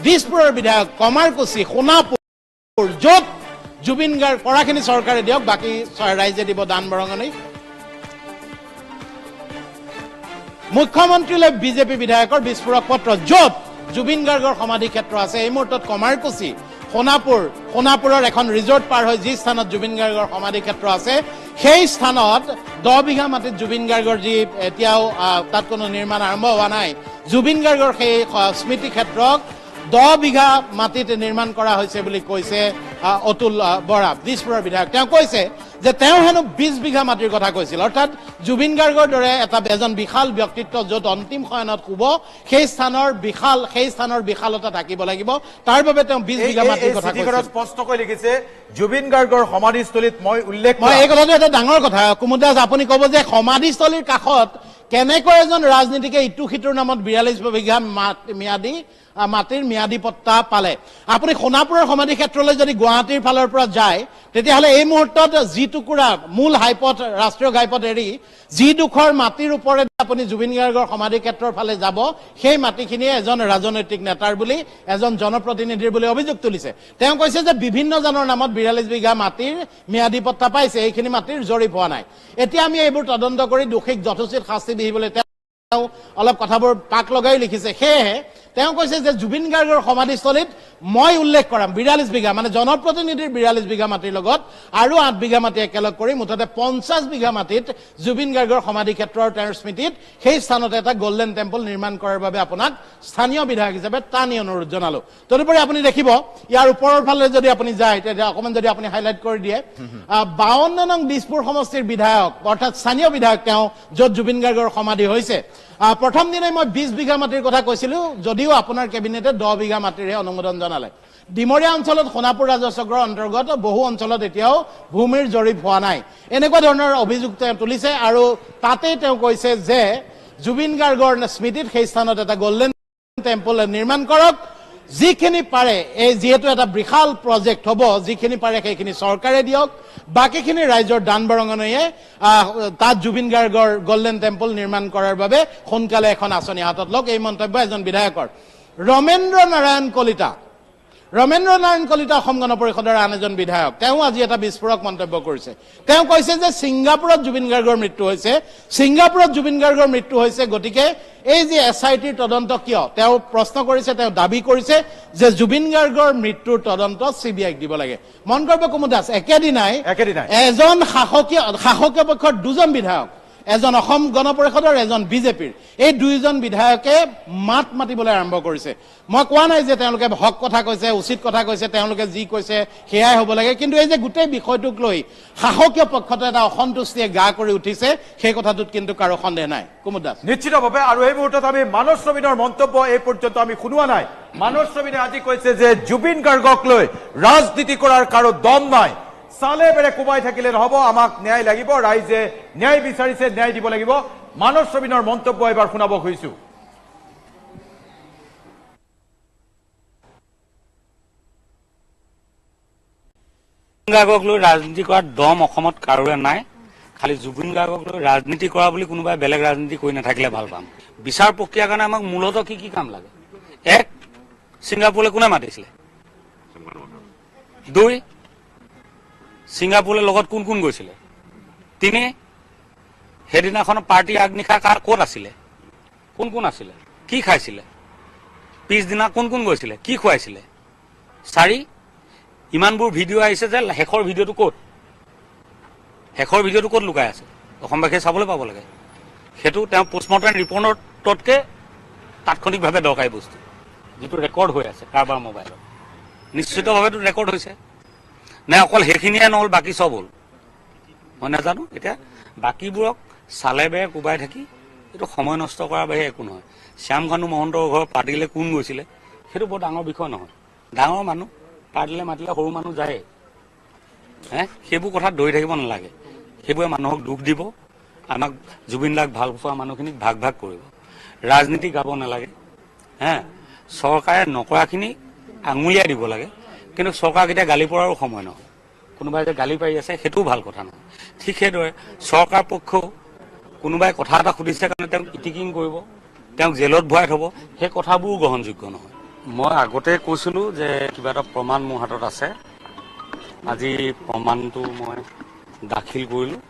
দিছপুৰৰ বিধায়ক কমাৰকুছি, সোণাপুৰ, য'ত জুবিন গাৰ্গ পৰাখিনি চৰকাৰে দিয়ক, বাকী ৰাইজে দিব দান বৰঙণি। মুখ্যমন্ত্ৰীলৈ বিজেপি বিধায়কৰ বিস্ফোৰক পত্ৰ, য'ত জুবিন গাৰ্গৰ সমাধি ক্ষেত্ৰ আছে। এই মুহূৰ্তত কমাৰকুছি, সোণাপুৰ, সোণাপুৰৰ এখন ৰিজৰ্ট পাৰ হৈ যি স্থানত জুবিন গাৰ্গৰ সমাধি ক্ষেত্ৰ আছে সেই স্থানত 10 বিঘা মাটিত জুবিন গাৰ্গৰ যি এতিয়াও তাত কোনো নিৰ্মাণ আৰম্ভ হোৱা নাই, জুবিন গাৰ্গৰ সেই স্মৃতি ক্ষেত্ৰক 10 বিঘা মাটিত নিৰ্মাণ কৰা হৈছে বুলি কৈছে অতুল বৰা, দিছপুৰৰ বিধায়ক। তেওঁ কৈছে যে তেওঁ হেনো 20 বিঘা মাটিৰ কথা কৈছিল, অৰ্থাৎ জুবিন গাৰ্গৰ দৰে এজন বিশাল ব্যক্তিত্ব য'ত অন্তিম শয়নত শুব সেই স্থানৰ বিশালতা থাকিব লাগিব, তাৰ বাবে তেওঁ 20 বিঘা মাটিৰ কথা কৈছিল। স্পষ্টকৈ লিখিছে জুবিন গাৰ্গৰ সমাধিস্থলীত মই উল্লেখ, মই এই কথাটো এটা ডাঙৰ কথা কুমুদ দাস, আপুনি ক'ব যে সমাধিস্থলীৰ কাষত কেনেকৈ এজন ৰাজনীতিকে ইটো সিটোৰ নামত 42 বিঘা ম্যাদী মাটিৰ ম্যাদী পট্টা পালে। আপুনি সোণাপুৰৰ সমাধি ক্ষেত্ৰলৈ যদি গুৱাহাটীৰ ফালৰ পৰা যায় তেতিয়াহ'লে এই মুহূৰ্তত যিটুকুৰা মূল ঘাইপথ, ৰাষ্ট্ৰীয় ঘাইপথ এৰি যিডোখৰ মাটিৰ ওপৰেদি আপুনি জুবিন গাৰ্গৰ সমাধি ক্ষেত্ৰৰ ফালে যাব, সেই মাটিখিনিয়ে এজন ৰাজনৈতিক নেতাৰ বুলি, এজন জনপ্ৰতিনিধিৰ বুলি অভিযোগ তুলিছে। তেওঁ কৈছে যে বিভিন্নজনৰ নামত 42 বিঘা মাটিৰ ম্যাদী পট্টা পাইছে, এইখিনি মাটিৰ জৰীপ হোৱা নাই। এতিয়া আমি এইবোৰ তদন্ত কৰি দোষীক যথোচিত শাস্তি বিহিবলৈ তেওঁ অলপ কথাবোৰ পাক লগাই লিখিছে। সেয়েহে তেওঁ কৈছে যে জুবিন গাৰ্গৰ সমাধিস্থলীত মই উল্লেখ কৰাম 42 বিঘা, মানে জনপ্ৰতিনিধিৰ 42 বিঘা মাটিৰ লগত আৰু 8 বিঘা মাটি একেলগ কৰি মুঠতে 50 বিঘা মাটিত জুবিন গাৰ্গৰ সমাধি ক্ষেত্ৰৰ তেওঁৰ স্মৃতিত সেই স্থানতে এটা গল্ডেন টেম্পল নিৰ্মাণ কৰাৰ বাবে আপোনাক স্থানীয় বিধায়ক হিচাপে টানি অনুৰোধ জনালো। তদুপৰি আপুনি দেখিব ইয়াৰ ওপৰৰ ফালে যদি আপুনি যায় তেতিয়া অকণমান যদি আপুনি হাইলাইট কৰি দিয়ে, 52 নং দিছপুৰ সমষ্টিৰ বিধায়ক, অৰ্থাৎ স্থানীয় বিধায়ক তেওঁ, য'ত জুবিন গাৰ্গৰ সমাধি হৈছে, প্ৰথম দিনাই মই 20 বিঘা মাটিৰ কথা কৈছিলো, যদিও আপোনাৰ কেবিনেটে 10 বিঘা মাটিৰহে অনুমোদন জনালে। ডিমৰীয়া অঞ্চলত সোণাপুৰ ৰাজহ চক্ৰৰ অন্তৰ্গত বহু অঞ্চলত এতিয়াও ভূমিৰ জৰীপ হোৱা নাই, এনেকুৱা ধৰণৰ অভিযোগ তেওঁ তুলিছে। আৰু তাতেই তেওঁ কৈছে যে জুবিন গাৰ্গৰ স্মৃতিত সেই স্থানত এটা গল্ডেন টেম্পল নিৰ্মাণ কৰক, যিখিনি পাৰে, এই যিহেতু এটা বিশাল প্ৰজেক্ট হ'ব, যিখিনি পাৰে সেইখিনি চৰকাৰে দিয়ক, বাকীখিনি ৰাইজৰ দান বৰঙণিয়ে তাত জুবিন গাৰ্গৰ গল্ডেন টেম্পল নিৰ্মাণ কৰাৰ বাবে সোনকালে এখন আঁচনি হাতত লওক। এই মন্তব্য এজন বিধায়কৰ। ৰমেন্দ্ৰ নাৰায়ণ কলিতা, ৰমেন্দ্ৰ নাৰায়ণ কলিতা অসম গণ পৰিষদৰ আন এজন বিধায়ক, তেওঁ আজি এটা বিস্ফোৰক মন্তব্য কৰিছে। তেওঁ কৈছে যে ছিংগাপুৰত জুবিন গাৰ্গৰ মৃত্যু হৈছে, ছিংগাপুৰত জুবিন গাৰ্গৰ মৃত্যু হৈছে, গতিকে এই যে এছ I টিৰ তদন্ত কিয়, তেওঁ প্ৰশ্ন কৰিছে, তেওঁ দাবী কৰিছে যে জুবিন গাৰ্গৰ মৃত্যুৰ তদন্ত চি বি আইক দিব লাগে। মন কৰিব কুমুদ দাস, একেদিনাই এজন শাসকীয় পক্ষৰ দুজন বিধায়ক, এজন অসম গণ পৰিষদৰ, এজন বিজেপিৰ, এই দুইজন বিধায়কে মাত মাতিবলৈ আৰম্ভ কৰিছে। মই কোৱা নাই যে তেওঁলোকে হক কথা কৈছে, উচিত কথা কৈছে, তেওঁলোকে যি কৈছে সেয়াই হ'ব লাগে, কিন্তু এই যে গোটেই বিষয়টোক লৈ শাসকীয় পক্ষত এটা অসন্তুষ্টিয়ে গা কৰি উঠিছে, সেই কথাটোত কিন্তু কাৰো সন্দেহ নাই। কুমুদ দাস, নিশ্চিতভাৱে। আৰু এই মুহূৰ্তত আমি মানস ৰবীনৰ মন্তব্য এই পৰ্যন্ত আমি শুনোৱা নাই। মানস ৰবীনে আজি কৈছে যে জুবিন গাৰ্গক লৈ ৰাজনীতি কৰাৰ কাৰো দম নাই, চালে বেৰে কোবাই থাকিলে নহ'ব, আমাক ন্যায় লাগিব, ৰাইজে ন্যায় বিচাৰিছে, ন্যায় দিব লাগিব। মানস ৰবীনৰ মন্তব্য এবাৰ শুনাব খুজিছো। জুবিন গাৰ্গক লৈ ৰাজনীতি কৰাৰ দম অসমত কাৰোৰে নাই। খালি জুবিন গাৰ্গক লৈ ৰাজনীতি কৰা বুলি কোনোবাই বেলেগ ৰাজনীতি কৰি নাথাকিলে ভাল পাম। বিচাৰ প্ৰক্ৰিয়াৰ কাৰণে আমাক মূলতঃ কি কি কাম লাগে? এক, ছিংগাপুৰলৈ কোনে মাতিছিলে? দুই, ছিংগাপুৰলৈ লগত কোন কোন গৈছিলে, 3 সেইদিনাখন পাৰ্টি আগনিশা কাৰ ক'ত আছিলে, কোন কোন আছিলে, কি খাইছিলে, পিছদিনা কোন কোন গৈছিলে, কি খুৱাইছিলে, 4 ইমানবোৰ ভিডিঅ' আহিছে যে শেষৰ ভিডিঅ'টো ক'ত, শেষৰ ভিডিঅ'টো ক'ত লুকাই আছে, অসমবাসীয়ে চাবলৈ পাব লাগে। সেইটো তেওঁ পষ্টমৰ্টেম ৰিপৰ্টতকৈ তাৎক্ষণিকভাৱে দৰকাৰী বস্তু, যিটো ৰেকৰ্ড হৈ আছে কাৰোবাৰ মোবাইলত, নিশ্চিতভাৱেতো ৰেকৰ্ড হৈছে নে অকল সেইখিনিয়ে নহ'ল বাকী চব হ'ল, মই নাজানো। এতিয়া বাকীবোৰক চালে বেৰে কোবাই থাকি এইটো সময় নষ্ট কৰাৰ বাহিৰে একো নহয়। শ্যামকানু মহন্তৰ ঘৰৰ পাৰ্টিলৈ কোন গৈছিলে সেইটো বৰ ডাঙৰ বিষয় নহয়, ডাঙৰ মানুহ পাৰ্টিলৈ মাতিলে সৰু মানুহ যায়, হে সেইবোৰ কথাত ধৰি থাকিব নালাগে। সেইবোৰে মানুহক দুখ দিব, আমাক জুবিন দাক ভাল পোৱা মানুহখিনিক ভাগ ভাগ কৰিব, ৰাজনীতি গাব নালাগে। হে চৰকাৰে নকৰাখিনি আঙুলিয়াই দিব লাগে, কিন্তু চৰকাৰক এতিয়া গালি পৰাৰো সময় নহয়, কোনোবাই যে গালি পাৰি আছে সেইটোও ভাল কথা নহয়। ঠিক সেইদৰে চৰকাৰ পক্ষও কোনোবাই কথা এটা সুধিছে কাৰণে তেওঁক ইটিকিং কৰিব, তেওঁক জেলত ভৰাই থ'ব, সেই কথাবোৰো গ্ৰহণযোগ্য নহয়। মই আগতে কৈছিলোঁ যে কিবা এটা প্ৰমাণ মোৰ হাতত আছে, আজি প্ৰমাণটো মই দাখিল কৰিলোঁ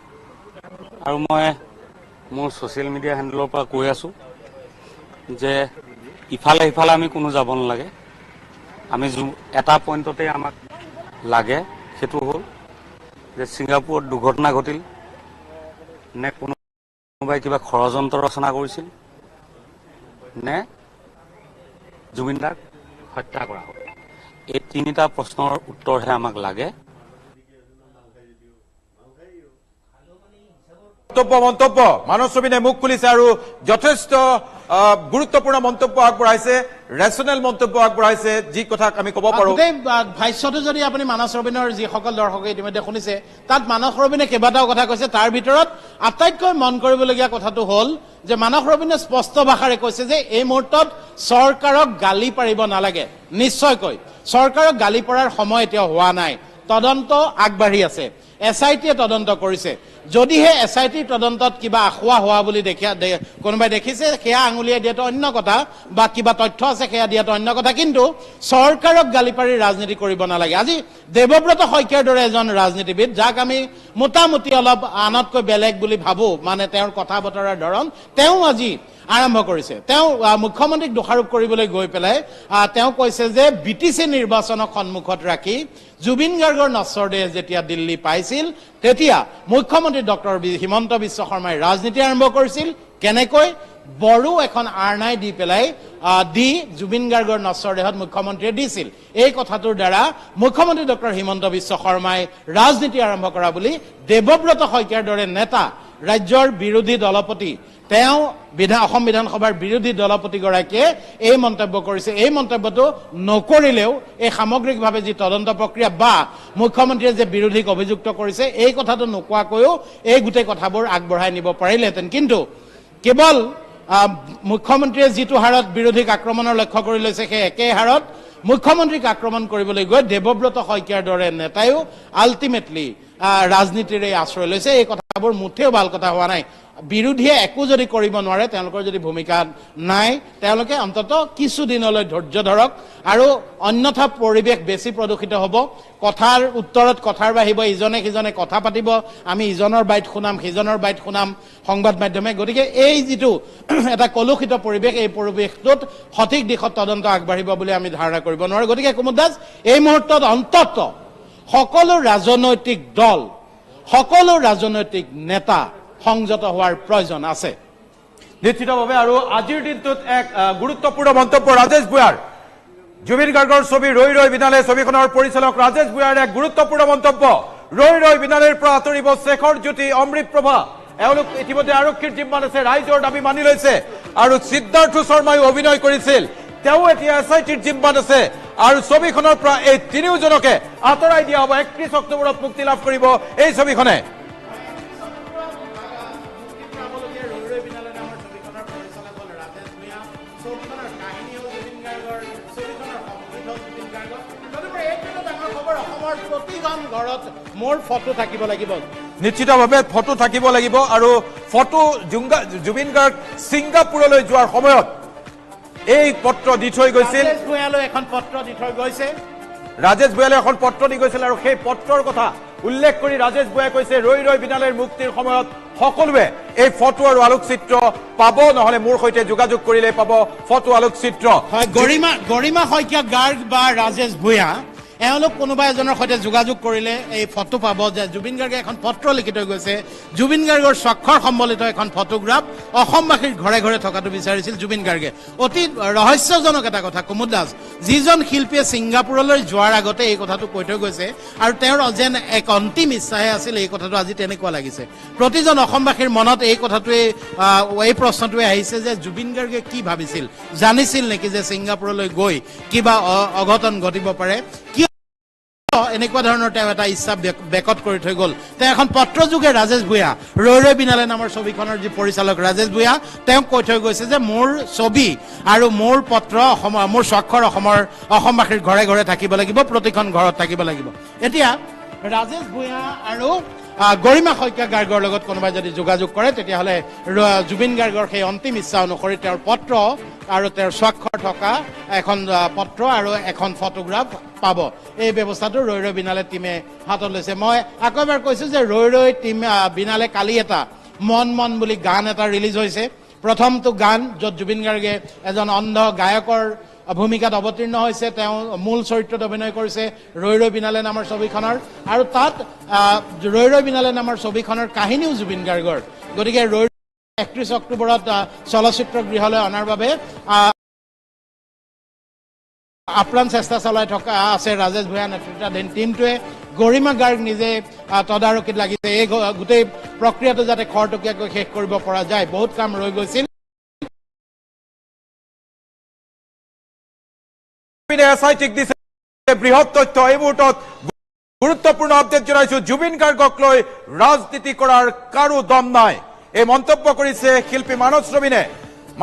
আৰু মই মোৰ ছ'চিয়েল মিডিয়া হেণ্ডেলৰ পৰা কৈ আছোঁ যে ইফালে সিফালে আমি কোনো যাব নালাগে, আমি এটা পইণ্টতে আমাক লাগে, সেইটো হ'ল যে ছিংগাপুৰত দুৰ্ঘটনা ঘটিল নে কোনোবাই কিবা ষড়যন্ত্ৰ ৰচনা কৰিছিল নে জুবিন দাক হত্যা কৰা হ'ল, এই তিনিটা প্ৰশ্নৰ উত্তৰহে আমাক লাগে। মন্তব্য মানস ৰবীনে মুখ খুলিছে আৰু যথেষ্ট গুৰুত্বপূৰ্ণ মন্তব্য আগবঢ়াইছে, ৰেচনেল মন্তব্য আগবঢ়াইছে, যি কথা আমি ক'ব পাৰোঁ। গোটেই ভাষ্যটো যদি আপুনি মানস ৰবীনৰ যিসকল দৰ্শকে ইতিমধ্যে শুনিছে, তাত মানস ৰবীনে কেইবাটাও কথা কৈছে। তাৰ ভিতৰত আটাইতকৈ মন কৰিবলগীয়া কথাটো হ'ল যে মানস ৰবীনে স্পষ্ট ভাষাৰে কৈছে যে এই মুহূৰ্তত চৰকাৰক গালি পাৰিব নালাগে। নিশ্চয়কৈ চৰকাৰক গালি পৰাৰ সময় এতিয়াও হোৱা নাই, তদন্ত আগবাঢ়ি আছে, এছ I টিয়ে তদন্ত কৰিছে। যদিহে এছ I টিৰ তদন্তত কিবা আসোঁৱাহ হোৱা বুলি কোনোবাই দেখিছে, সেয়া আঙুলিয়াই দিয়াটো অন্য কথা, বা কিবা তথ্য আছে সেয়া দিয়াটো অন্য কথা, কিন্তু চৰকাৰক গালি পাৰি ৰাজনীতি কৰিব নালাগে। আজি দেৱব্ৰত শইকীয়াৰ দৰে এজন ৰাজনীতিবিদ, যাক আমি মোটামুটি অলপ আনতকৈ বেলেগ বুলি ভাবোঁ, মানে তেওঁৰ কথা বতৰাৰ ধৰণ, তেওঁ আজি আৰম্ভ কৰিছে। তেওঁ মুখ্যমন্ত্ৰীক দোষাৰোপ কৰিবলৈ গৈ পেলাই তেওঁ কৈছে যে বি টি চি নিৰ্বাচনক সন্মুখত ৰাখি জুবিন গাৰ্গৰ নশ্বৰদেহ যেতিয়া দিল্লী পাইছিল, তেতিয়া মুখ্যমন্ত্ৰী ডক্টৰ হিমন্ত বিশ্ব শৰ্মাই ৰাজনীতি আৰম্ভ কৰিছিল। কেনেকৈ? বড়ো এখন আৰনাই দি পেলাই দি জুবিন গাৰ্গৰ নশ্বৰদেহত মুখ্যমন্ত্ৰীয়ে দিছিল। এই কথাটোৰ দ্বাৰা মুখ্যমন্ত্ৰী ডক্টৰ হিমন্ত বিশ্ব শৰ্মাই ৰাজনীতি আৰম্ভ কৰা বুলি দেৱব্ৰত শইকীয়াৰ দৰে নেতা, ৰাজ্যৰ বিৰোধী দলপতি, তেওঁ অসম বিধানসভাৰ বিৰোধী দলপতিগৰাকীয়ে এই মন্তব্য কৰিছে। এই মন্তব্যটো নকৰিলেও এই সামগ্ৰিকভাৱে যি তদন্ত প্ৰক্ৰিয়া বা মুখ্যমন্ত্ৰীয়ে যে বিৰোধীক অভিযুক্ত কৰিছে, এই কথাটো নোকোৱাকৈও এই গোটেই কথাবোৰ আগবঢ়াই নিব পাৰিলেহেঁতেন। কিন্তু কেৱল মুখ্যমন্ত্ৰীয়ে যিটো হাৰত বিৰোধীক আক্ৰমণৰ লক্ষ্য কৰি লৈছে, সেই একে হাৰত মুখ্যমন্ত্ৰীক আক্ৰমণ কৰিবলৈ গৈ দেৱব্ৰত শইকীয়াৰ দৰে নেতায়ো আল্টিমেটলি ৰাজনীতিৰে আশ্ৰয় লৈছে। এই কথাবোৰ মুঠেও ভাল কথা হোৱা নাই। বিৰোধীয়ে একো যদি কৰিব নোৱাৰে, তেওঁলোকৰ যদি ভূমিকা নাই, তেওঁলোকে অন্ততঃ কিছুদিনলৈ ধৈৰ্য ধৰক, আৰু অন্যথা পৰিৱেশ বেছি প্ৰদূষিত হ'ব। কথাৰ উত্তৰত কথাৰ বাঢ়িব, ইজনে সিজনে কথা পাতিব, আমি ইজনৰ বাইট শুনাম, সিজনৰ বাইট শুনাম সংবাদ মাধ্যমে। গতিকে এই যিটো এটা কলুষিত পৰিৱেশ, এই পৰিৱেশটোত সঠিক দিশত তদন্ত আগবাঢ়িব বুলি আমি ধাৰণা কৰিব নোৱাৰোঁ। গতিকে কুমুদ দাস, এই মুহূৰ্তত অন্ততঃ সকলো ৰাজনৈতিক দল, সকলো ৰাজনৈতিক নেতা সংযত হোৱাৰ প্ৰয়োজন আছে নিশ্চিতভাৱে। আৰু আজিৰ দিনটোত এক গুৰুত্বপূৰ্ণ মন্তব্য ৰাজেশ ভূঞাৰ, জুবিন গাৰ্গৰ ছবি ৰৈ ৰৈ বিনালে ছবিখনৰ পৰিচালক ৰাজেশ ভূঞাৰ এক গুৰুত্বপূৰ্ণ মন্তব্য। ৰৈ ৰৈ বিনালেৰ পৰা আঁতৰিব শেখৰ জ্যোতি, অমৃত প্ৰভা, এওঁলোক ইতিমধ্যে আৰক্ষীৰ জিম্মাত আছে, ৰাইজৰ দাবী মানি লৈছে। আৰু সিদ্ধাৰ্থ শৰ্মায়ো অভিনয় কৰিছিল, তেওঁ এতিয়া এছ I টিৰ জিম্মাত আছে। আৰু ছবিখনৰ পৰা এই তিনিওজনকে আঁতৰাই দিয়া হ'ব। 31 অক্টোবৰত মুক্তি লাভ কৰিব এই ছবিখনে। মোৰ ফটো থাকিব লাগিব, নিশ্চিতভাৱে ফটো থাকিব লাগিব। আৰু ফটো জুবিন গাৰ্গ ছিংগাপুৰলৈ যোৱাৰ সময়ত এই পত্ৰ দি থৈ গৈছিল, ভূঞালৈ এখন পত্ৰ দি থৈ গৈছে, ৰাজেশ ভূঞালৈ এখন পত্ৰ দি গৈছিল। আৰু সেই পত্ৰৰ কথা উল্লেখ কৰি ৰাজেশ ভূঞাই কৈছে ৰৈ ৰৈ বিনালেৰ মুক্তিৰ সময়ত সকলোৱে এই ফটো আৰু আলোকচিত্ৰ পাব, নহলে মোৰ সৈতে যোগাযোগ কৰিলে পাব ফটো আলোকচিত্ৰ। হয়, গৰিমা শইকীয়া গাৰ্গ বা ৰাজেশ ভূঞা এওঁলোক কোনোবা এজনৰ সৈতে যোগাযোগ কৰিলে এই ফটো পাব। যে জুবিন গাৰ্গে এখন পত্ৰ লিখি থৈ গৈছে, জুবিন গাৰ্গৰ স্বাক্ষৰ সম্বলিত এখন ফটোগ্ৰাফ অসমবাসীৰ ঘৰে ঘৰে থকাটো বিচাৰিছিল জুবিন গাৰ্গে। অতি ৰহস্যজনক এটা কথা কুমুদ দাস, যিজন শিল্পীয়ে ছিংগাপুৰলৈ যোৱাৰ আগতে এই কথাটো কৈ থৈ গৈছে আৰু তেওঁৰ যেন এক অন্তিম ইচ্ছাহে আছিল, এই কথাটো আজি তেনেকুৱা লাগিছে। প্ৰতিজন অসমবাসীৰ মনত এই কথাটোৱে, এই প্ৰশ্নটোৱে আহিছে যে জুবিন গাৰ্গে কি ভাবিছিল, জানিছিল নেকি যে ছিংগাপুৰলৈ গৈ কিবা অঘটন ঘটিব পাৰে? কিয় এনেকুৱা ধৰণৰ তেওঁ এটা ইচ্ছা বেকত কৰি থৈ গ'ল? তেওঁ এখন পত্ৰযোগে ৰাজেশ ভূঞা, ৰৈ ৰৈ বিনালে নামৰ ছবিখনৰ যি পৰিচালক ৰাজেশ ভূঞা, তেওঁক কৈ থৈ গৈছে যে মোৰ ছবি আৰু মোৰ পত্ৰ অসমৰ, মোৰ স্বাক্ষৰ অসমৰ অসমবাসীৰ ঘৰে ঘৰে থাকিব লাগিব, প্ৰতিখন ঘৰত থাকিব লাগিব। এতিয়া ৰাজেশ ভূঞা আৰু গৰিমা শইকীয়া গাৰ্গৰ লগত কোনোবাই যদি যোগাযোগ কৰে তেতিয়াহ'লে জুবিন গাৰ্গৰ সেই অন্তিম ইচ্ছা অনুসৰি তেওঁৰ পত্ৰ আৰু তেওঁৰ স্বাক্ষৰ থকা এখন পত্ৰ আৰু এখন ফটোগ্ৰাফ পাব। এই ব্যৱস্থাটো ৰৈ ৰৈ বিনালে টীমে হাতত লৈছে। মই আকৌ এবাৰ কৈছোঁ যে ৰৈ ৰৈ টীম বিনালে কালি এটা মন মন বুলি গান এটা ৰিলিজ হৈছে। প্ৰথমটো গান য'ত জুবিন গাৰ্গে এজন অন্ধ গায়কৰ ভূমিকাত অৱতীৰ্ণ হৈছে, তেওঁ মূল চৰিত্ৰত অভিনয় কৰিছে ৰৈ ৰৈ বিনালে নামৰ ছবিখনৰ, আৰু তাত ৰৈ ৰৈ বিনালে নামৰ ছবিখনৰ কাহিনীও জুবিন গাৰ্গৰ। গতিকে ৰৈ 31 অক্টোবৰত চলচ্চিত্ৰ গৃহলৈ অনাৰ বাবে আপ্ৰাণ চেষ্টা চলাই থকা আছে ৰাজেশ ভূঞা নেতৃত্বাধীন টীমটোৱে। গৰিমা গাৰ্গ নিজে তদাৰকীত লাগিছে এই গোটেই প্ৰক্ৰিয়াটো যাতে খৰতকীয়াকৈ শেষ কৰিব পৰা যায়। বহুত কাম ৰৈ গৈছিল। বৃহৎ তথ্য এই মুহূৰ্তত গুৰুত্বপূৰ্ণ আপডেট জনাইছো। জুবিন গাৰ্গক লৈ ৰাজনীতি কৰাৰ কাৰো দম নাই, এই মন্তব্য কৰিছে শিল্পী মানস ৰবীনে।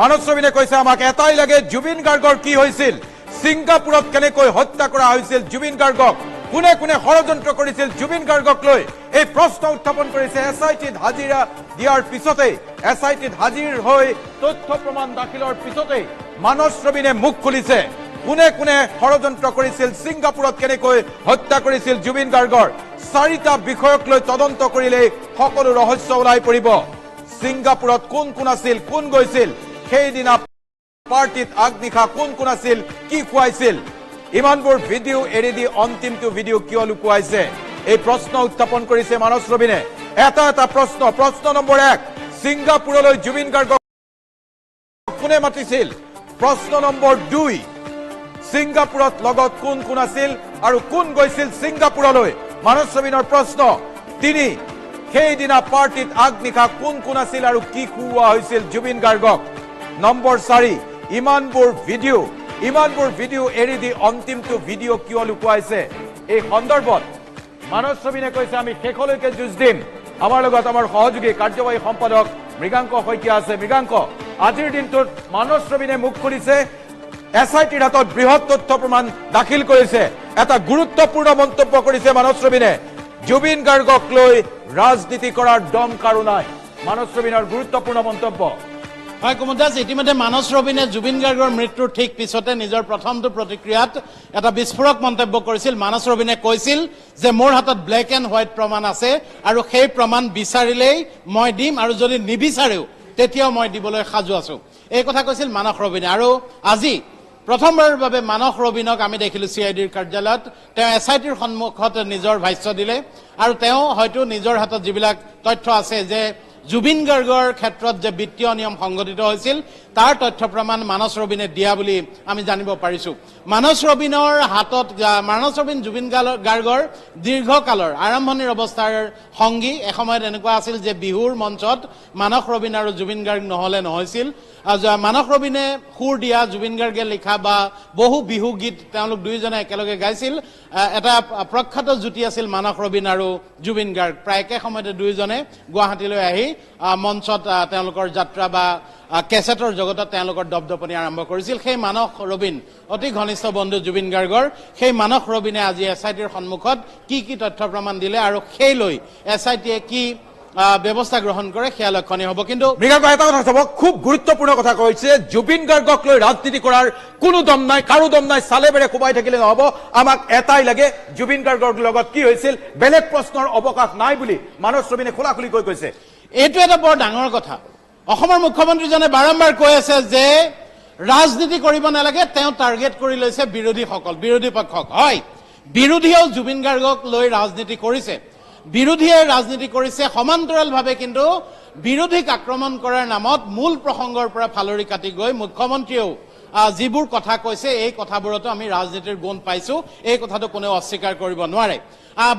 মানস ৰবীনে কৈছে আমাক এটাই লাগে, জুবিন গাৰ্গৰ কি হৈছিল, ছিংগাপুৰত কেনেকৈ হত্যা কৰা হৈছিল জুবিন গাৰ্গক, কোনে কোনে ষড়যন্ত্ৰ কৰিছিল জুবিন গাৰ্গক লৈ, এই প্ৰশ্ন উত্থাপন কৰিছে। এছ I টিত হাজিৰা দিয়াৰ পিছতেই, এছ I টিত হাজিৰ হৈ তথ্য প্ৰমাণ দাখিলৰ পিছতেই মানস ৰবীনে মুখ খুলিছে। কোনে কোনে ষড়যন্ত্ৰ কৰিছিল, ছিংগাপুৰত কেনেকৈ হত্যা কৰিছিল জুবিন গাৰ্গৰ, চাৰিটা বিষয়ক লৈ তদন্ত কৰিলেই সকলো ৰহস্য ওলাই পৰিব। ছিংগাপুৰত কোন কোন আছিল, কোন গৈছিল, সেইদিনা পাৰ্টিত আগনিশা কোন কোন আছিল, কি খুৱাইছিল, ইমানবোৰ ভিডিঅ' এৰি দি অন্তিমটো ভিডিঅ' কিয় লুকুৱাইছে, এই প্ৰশ্ন উত্থাপন কৰিছে মানস ৰবীনে। এটা এটা প্ৰশ্ন। প্ৰশ্ন নম্বৰ 1, ছিংগাপুৰলৈ জুবিন গাৰ্গক কোনে মাতিছিল? প্ৰশ্ন নম্বৰ 2, ছিংগাপুৰত লগত কোন কোন আছিল আৰু কোন গৈছিল ছিংগাপুৰলৈ? মানস ৰবীনৰ প্ৰশ্ন। 3, সেইদিনা পাৰ্টিত আগনিশা কোন কোন আছিল আৰু কি খুওৱা হৈছিল জুবিন গাৰ্গক? নম্বৰ 4, ইমানবোৰ ভিডিঅ' এৰি দি অন্তিমটো ভিডিঅ' কিয় লুকুৱাইছে? এই সন্দৰ্ভত মানস ৰবীনে কৈছে আমি শেষলৈকে যুঁজ দিম। আমাৰ লগত আমাৰ সহযোগী কাৰ্যবাহী সম্পাদক মৃগাংক শইকীয়া আছে। মৃগাংক, আজিৰ দিনটোত মানস ৰবীনে মুখ খুলিছে, এছ I টিৰ হাতত বৃহৎ তথ্য প্ৰমাণ দাখিল কৰিছে, এটা গুৰুত্বপূৰ্ণ মন্তব্য কৰিছে মানস ৰবীনে, জুবিন গাৰ্গক লৈ ৰাজনীতি কৰাৰ দম কাৰো নাই। মানস ৰবীনৰ গুৰুত্বপূৰ্ণ মন্তব্য। হয় কুমুদ দাস, ইতিমধ্যে মানস ৰবীনে জুবিন গাৰ্গৰ মৃত্যুৰ ঠিক পিছতে নিজৰ প্ৰথমটো প্ৰতিক্ৰিয়াত এটা বিস্ফোৰক মন্তব্য কৰিছিল। মানস ৰবীনে কৈছিল যে মোৰ হাতত ব্লেক এণ্ড হোৱাইট প্ৰমাণ আছে আৰু সেই প্ৰমাণ বিচাৰিলেই মই দিম, আৰু যদি নিবিচাৰেও তেতিয়াও মই দিবলৈ সাজু আছো। এই কথা কৈছিল মানস ৰবীনে। আৰু আজি প্ৰথমবাৰৰ বাবে মানস ৰবীনক আমি দেখিলোঁ চি I ডিৰ কাৰ্যালয়ত। তেওঁ এছ I টিৰ সন্মুখত নিজৰ ভাষ্য দিলে আৰু তেওঁ হয়তো নিজৰ হাতত যিবিলাক তথ্য আছে যে জুবিন গাৰ্গৰ ক্ষেত্ৰত যে বিত্তীয় নিয়ম সংঘটিত হৈছিল তাৰ তথ্য প্ৰমাণ মানস ৰবীনে দিয়া বুলি আমি জানিব পাৰিছোঁ। মানস ৰবীনৰ হাতত, মানস ৰবীন জুবিন গাৰ্গৰ দীৰ্ঘকালৰ আৰম্ভণিৰ অৱস্থাৰ সংগী। এসময়ত এনেকুৱা আছিল যে বিহুৰ মঞ্চত মানস ৰবীন আৰু জুবিন গাৰ্গ নহ'লে নহৈছিল। মানস ৰবীনে সুৰ দিয়া, জুবিন গাৰ্গে লিখা বা বহু বিহু গীত তেওঁলোক দুয়োজনে একেলগে গাইছিল। এটা প্ৰখ্যাত জুতি আছিল মানস ৰবীন আৰু জুবিন গাৰ্গ। প্ৰায় একে সময়তে দুয়োজনে গুৱাহাটীলৈ আহি মঞ্চত তেওঁলোকৰ যাত্ৰা বা কেছেটৰ জগতত তেওঁলোকৰ দপদপনি আৰম্ভ কৰিছিল। সেই মানস ৰবীন অতি ঘনিষ্ঠ বন্ধু জুবিন গাৰ্গৰ। সেই মানস ৰবীনে আজি এছ I টিৰ সন্মুখত কি কি তথ্য প্ৰমাণ দিলে আৰু সেই লৈ এছ I টিয়ে কি ব্যৱস্থা গ্ৰহণ কৰে সেয়া লক্ষণীয় হ'ব। কিন্তু মৃগাংক, এটা কথা চাব, খুব গুৰুত্বপূৰ্ণ কথা কৈছে, জুবিন গাৰ্গক লৈ ৰাজনীতি কৰাৰ কোনো দম নাই, কাৰো দম নাই, চালে বেৰে কোবাই থাকিলে নহ'ব, আমাক এটাই লাগে জুবিন গাৰ্গৰ লগত কি হৈছিল, বেলেগ প্ৰশ্নৰ অৱকাশ নাই বুলি মানস ৰবীনে খোলাখুলিকৈ কৈছে। এইটো এটা বৰ ডাঙৰ কথা। অসমৰ মুখ্যমন্ত্ৰীজনে বাৰম্বাৰ কৈ আছে যে ৰাজনীতি কৰিব নালাগে, তেওঁ টাৰ্গেট কৰি লৈছে বিৰোধীসকল, বিৰোধী পক্ষক। হয়, বিৰোধীয়েও জুবিন গাৰ্গক লৈ ৰাজনীতি কৰিছে, বিৰোধীয়ে ৰাজনীতি কৰিছে, সমান্তৰালভাৱে কিন্তু বিৰোধীক আক্ৰমণ কৰাৰ নামত মূল প্ৰসংগৰ পৰা ফালৰি কাটি গৈ মুখ্যমন্ত্ৰীয়েও যিবোৰ কথা কৈছে এই কথাবোৰতো আমি ৰাজনীতিৰ গুণ পাইছোঁ, এই কথাটো কোনেও অস্বীকাৰ কৰিব নোৱাৰে।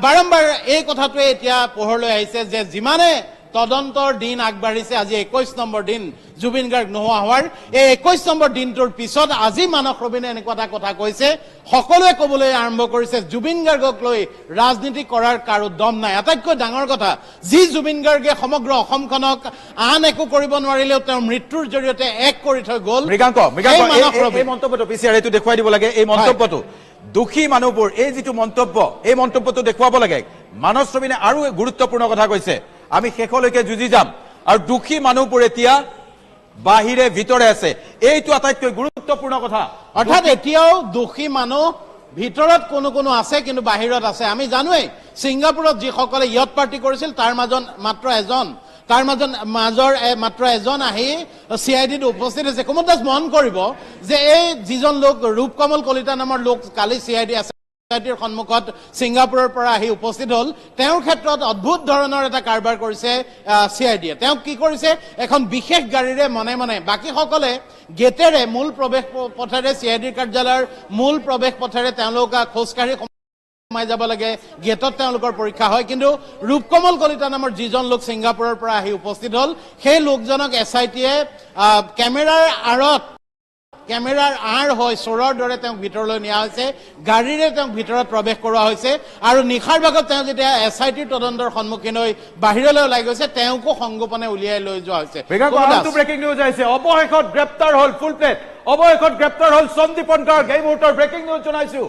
বাৰম্বাৰ এই কথাটোৱে এতিয়া পোহৰলৈ আহিছে যে যিমানে তদন্তৰ দিন আগবাঢ়িছে, আজি 21 নম্বৰ দিন জুবিন গাৰ্গ নোহোৱা হোৱাৰ, এই 21 নম্বৰ দিনটোৰ পিছত আজি মানস ৰবীনে এনেকুৱা এটা কথা কৈছে, সকলোৱে ক'বলৈ আৰম্ভ কৰিছে জুবিন গাৰ্গক লৈ ৰাজনীতি কৰাৰ কাৰো দম নাই। আটাইতকৈ ডাঙৰ কথা, যি জুবিন গাৰ্গে সমগ্ৰ অসমখনক আন একো কৰিব নোৱাৰিলেও তেওঁৰ মৃত্যুৰ জৰিয়তে এক কৰি থৈ গ'ল। মৃগাংক, এই মন্তব্যটো পিছে এইটো দেখুৱাই দিব লাগে, এই মন্তব্যটো দুখী মানুহবোৰ, এই যিটো মন্তব্য, এই মন্তব্যটো দেখুৱাব লাগে। মানস ৰবীনে আৰু গুৰুত্বপূৰ্ণ কথা কৈছে, আমি শেষলৈকে যুঁজি যাম, আৰু দুখী মানুহবোৰ এতিয়া বাহিৰে ভিতৰে আছে, এইটো আটাইতকৈ গুৰুত্বপূৰ্ণ কথা। অৰ্থাৎ এতিয়াও দোষী মানুহ ভিতৰত কোনো কোনো আছে, কিন্তু বাহিৰত আছে। আমি জানোৱেই ছিংগাপুৰত যিসকলে য়ট পাৰ্টি কৰিছিল তাৰ মাজত মাত্ৰ এজন, তাৰ মাজৰ মাত্ৰ এজন আহি চি I ডিত উপস্থিত হৈছে। কুমুদ দাস, মন কৰিব যে এই যিজন লোক ৰূপকমল কলিতা নামৰ লোক কালি চি I D আছে সন্মুখত ছিংগাপুৰৰ পৰা আহি উপস্থিত হ'ল, তেওঁৰ ক্ষেত্ৰত অদ্ভুত ধৰণৰ এটা কাৰবাৰ কৰিছে চি I ডিয়ে। তেওঁক কি কৰিছে, এখন বিশেষ গাড়ীৰে মনে মনে, বাকীসকলে গেটেৰে মূল প্ৰৱেশ পথেৰে, চি I ডিৰ কাৰ্যালয়ৰ মূল প্ৰৱেশ পথেৰে তেওঁলোক খোজকাঢ়ি সোমাই যাব লাগে, গেটত তেওঁলোকৰ পৰীক্ষা হয়। কিন্তু ৰূপকমল কলিতা নামৰ যিজন লোক ছিংগাপুৰৰ পৰা আহি উপস্থিত হ'ল, সেই লোকজনক এছ I টিয়ে কেমেৰাৰ আঁৰত, কেমেৰাৰ আঁৰ হৈ চোৰৰ দৰে তেওঁক ভিতৰলৈ নিয়া হৈছে, গাড়ীৰে তেওঁক ভিতৰত প্ৰৱেশ কৰোৱা হৈছে, আৰু নিশাৰ ভাগত তেওঁ যেতিয়া এছ I টিৰ তদন্তৰ সন্মুখীন হৈ বাহিৰলৈ ওলাই গৈছে, তেওঁকো সংগোপনে উলিয়াই লৈ যোৱা হৈছে। ব্ৰেকিং নিউজ আহিছে, অৱশেষত গ্ৰেপ্তাৰ হ'ল ফুল প্লেট, অৱশেষত গ্ৰেপ্তাৰ হ'ল সন্দীপন গাৰ্গ। এই মুহূৰ্তৰ ব্ৰেকিং নিউজ জনাইছো,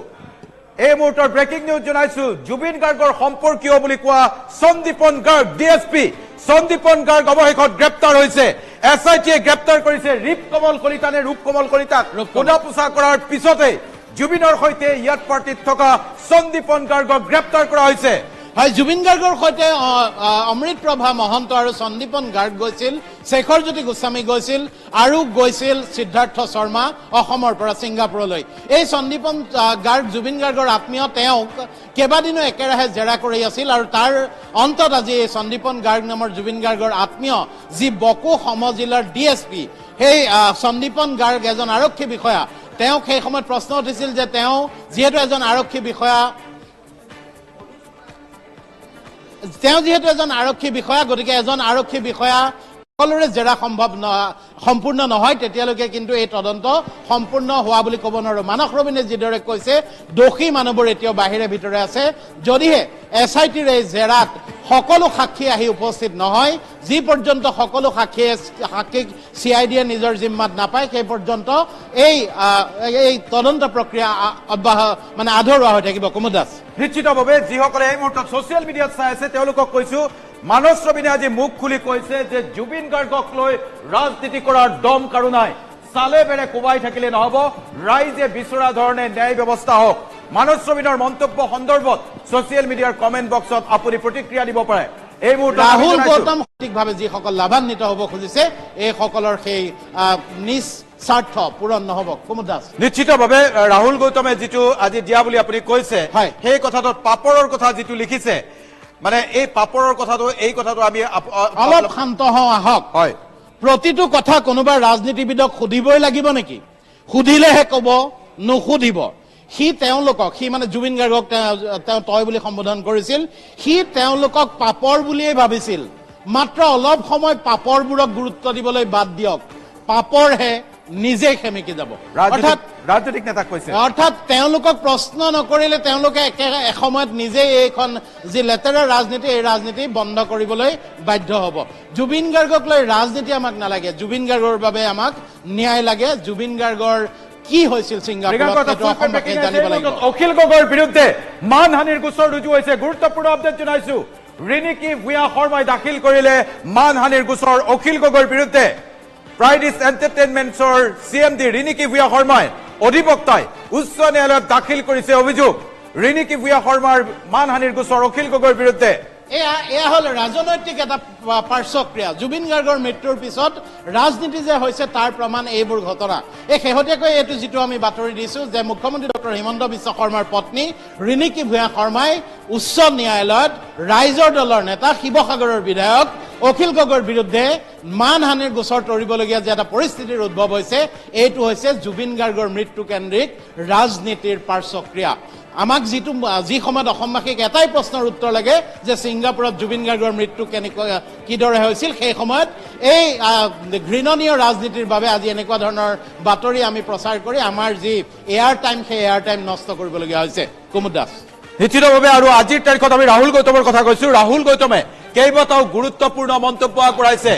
এই মুহূৰ্তৰ ব্ৰেকিং নিউজ জনাইছো, জুবিন গাৰ্গৰ সম্পৰ্কীয় বুলি কোৱা Sandipan Garg, D S P Sandipan Garg অৱশেষত গ্ৰেপ্তাৰ হৈছে। এছ I টিয়ে গ্ৰেপ্তাৰ কৰিছে ৰূপ কমল কলিতা নে ৰূপ কমল কলিতাক সোধা পোছা কৰাৰ পিছতে জুবিনৰ সৈতে ইয়াত পাৰ্টিত থকা সন্দীপন গাৰ্গক গ্ৰেপ্তাৰ কৰা হৈছে। হয়, জুবিন গাৰ্গৰ সৈতে অমৃত প্ৰভা মহন্ত আৰু সন্দীপন গাৰ্গ গৈছিল, শেখৰজ্যোতি গোস্বামী গৈছিল, আৰু গৈছিল সিদ্ধাৰ্থ শৰ্মা অসমৰ পৰা ছিংগাপুৰলৈ। এই সন্দীপন গাৰ্গ জুবিন গাৰ্গৰ আত্মীয়, তেওঁক কেইবাদিনো একেৰাহে জেৰা কৰি আছিল, আৰু তাৰ অন্তত আজি এই সন্দীপন গাৰ্গ নামৰ জুবিন গাৰ্গৰ আত্মীয়, যি বকো সমজিলাৰ ডি এছ পি, সেই সন্দীপন গাৰ্গ এজন আৰক্ষী বিষয়া, তেওঁক সেই সময়ত প্ৰশ্ন উঠিছিল যে তেওঁ যিহেতু এজন আৰক্ষী বিষয়া, তেওঁ যিহেতু এজন আৰক্ষী বিষয়া, গতিকে এজন আৰক্ষী বিষয়া সকলোৰে জেৰা সম্ভৱ সম্পূৰ্ণ নহয়, তেতিয়ালৈকে কিন্তু এই তদন্ত সম্পূৰ্ণ হোৱা বুলি ক'ব নোৱাৰো। মানস ৰবীনে যিদৰে কৈছে, দোষী মানুহবোৰ এতিয়াও বাহিৰে ভিতৰে আছে। যদিহে এছ I টিৰ এই জেৰাত সকলো সাক্ষী আহি উপস্থিত নহয়, যি পৰ্যন্ত সকলো সাক্ষীক চি I ডিয়ে নিজৰ জিম্মাত নাপায়, সেই পৰ্যন্ত এই এই তদন্ত প্ৰক্ৰিয়া অব্যাহত মানে আধৰুৱা হৈ থাকিব। কুমুদ দাস, নিশ্চিতভাৱে যিসকলে এই মুহূৰ্তত ছ'চিয়েল মিডিয়াত চাই আছে তেওঁলোকক কৈছো, মানস ৰবীনে আজি মুখ খুলি কৈছে যে জুবিন গাৰ্গক লৈ ৰাজনীতি কৰাৰ দম কাৰো নাই, চালে বেৰে কোবাই থাকিলে নহ'ব, ৰাইজে বিচৰা ধৰণে ন্যায় ব্যৱস্থা হওক। মানস ৰবীনৰ মন্তব্য সন্দৰ্ভত ছ'চিয়েল মিডিয়াৰ কমেণ্ট বক্সত আপুনি প্ৰতিক্ৰিয়া দিব পাৰে। এই মুহূৰ্তত ৰাহুল গৌতম সঠিকভাৱে যিসকল লাভান্বিত হ'ব খুজিছে, এইসকলৰ সেই নিজ স্বাৰ্থ পূৰণ নহ'ব। কুমুদ দাস, নিশ্চিতভাৱে ৰাহুল গৌতমে যিটো আজি দিয়া বুলি আপুনি কৈছে, সেই কথাটোত পাপৰৰ কথা যিটো লিখিছে, মানে এই পাপৰৰ কথাটো, এই কথাটো আমি অলপ শান্ত হওঁ আহক। হয়, প্ৰতিটো কথা কোনোবা ৰাজনীতিবিদক সুধিবই লাগিব নেকি? সুধিলেহে ক'ব, নুসুধিব। সি তেওঁলোকক, সি মানে জুবিন গাৰ্গক তেওঁ তই বুলি সম্বোধন কৰিছিল, সি তেওঁলোকক পাপৰ বুলিয়েই ভাবিছিল। মাত্ৰ অলপ সময় পাপৰবোৰক গুৰুত্ব দিবলৈ বাদ দিয়ক, পাপৰহে নিজে সেমেকি যাব। অৰ্থাৎ ৰাজনৈতিক নেতাক কৈছে, অৰ্থাৎ তেওঁলোকক প্ৰশ্ন নকৰিলে তেওঁলোকে এসময়ত নিজেই এইখন যি লেতেৰা ৰাজনীতি, এই ৰাজনীতি বন্ধ কৰিবলৈ বাধ্য হ'ব। জুবিন গাৰ্গক লৈ ৰাজনীতি আমাক নালাগে, জুবিন গাৰ্গৰ বাবে আমাক ন্যায় লাগে। জুবিন গাৰ্গৰ কি হৈছিল ছিংগাপুৰত জানিব লাগিব। অখিল গগৈৰ বিৰুদ্ধে মানহানিৰ গোচৰ ৰুজু হৈছে, গুৰুত্বপূৰ্ণ আপডেট জনাইছো। ৰিণিকী ভূঞা শৰ্মাই দাখিল কৰিলে মানহানিৰ গোচৰ অখিল গগৈৰ বিৰুদ্ধে। প্ৰাইড ইষ্ট এণ্টাৰটেইনমেণ্টছৰ CMD Riniki Bhuyan শৰ্মাই অধিবক্তাই উচ্চ ন্যায়ালয়ত দাখিল কৰিছে অভিযোগ। ৰিণিকী ভূঞা শৰ্মাৰ মানহানিৰ গোচৰ অখিল গগৈৰ বিৰুদ্ধে। এয়া হ'ল ৰাজনৈতিক এটা পাৰ্শ্বক্ৰিয়া। জুবিন গাৰ্গৰ মৃত্যুৰ পিছত ৰাজনীতি যে হৈছে তাৰ প্ৰমাণ এইবোৰ ঘটনা। এই শেহতীয়াকৈ এইটো যিটো আমি বাতৰি দিছোঁ যে মুখ্যমন্ত্ৰী ডক্টৰ হিমন্ত বিশ্ব শৰ্মাৰ পত্নী ৰিণিকী ভূঞা শৰ্মাই উচ্চ ন্যায়ালয়ত ৰাইজৰ দলৰ নেতা শিৱসাগৰৰ বিধায়ক অখিল গগৈৰ বিৰুদ্ধে মানহানিৰ গোচৰ তৰিবলগীয়া যে এটা পৰিস্থিতিৰ উদ্ভৱ হৈছে, এইটো হৈছে জুবিন গাৰ্গৰ মৃত্যু কেন্দ্ৰিক ৰাজনীতিৰ পাৰ্শ্বক্ৰিয়া। আমাক যি সময়ত অসমবাসীক এটাই প্ৰশ্নৰ উত্তৰ লাগে যে ছিংগাপুৰত জুবিন গাৰ্গৰ মৃত্যু কেনেকৈ কিদৰে হৈছিল, সেই সময়ত এই ঘৃণনীয় ৰাজনীতিৰ বাবে আজি এনেকুৱা ধৰণৰ বাতৰি আমি প্ৰচাৰ কৰি আমাৰ যি এয়াৰ টাইম, সেই এয়াৰ টাইম নষ্ট কৰিবলগীয়া হৈছে। কুমুদ দাস, নিশ্চিতভাৱে। আৰু আজিৰ তাৰিখত আমি ৰাহুল গৌতমৰ কথা কৈছো। ৰাহুল গৌতমে কেইবাটাও গুৰুত্বপূৰ্ণ মন্তব্য আগবঢ়াইছে।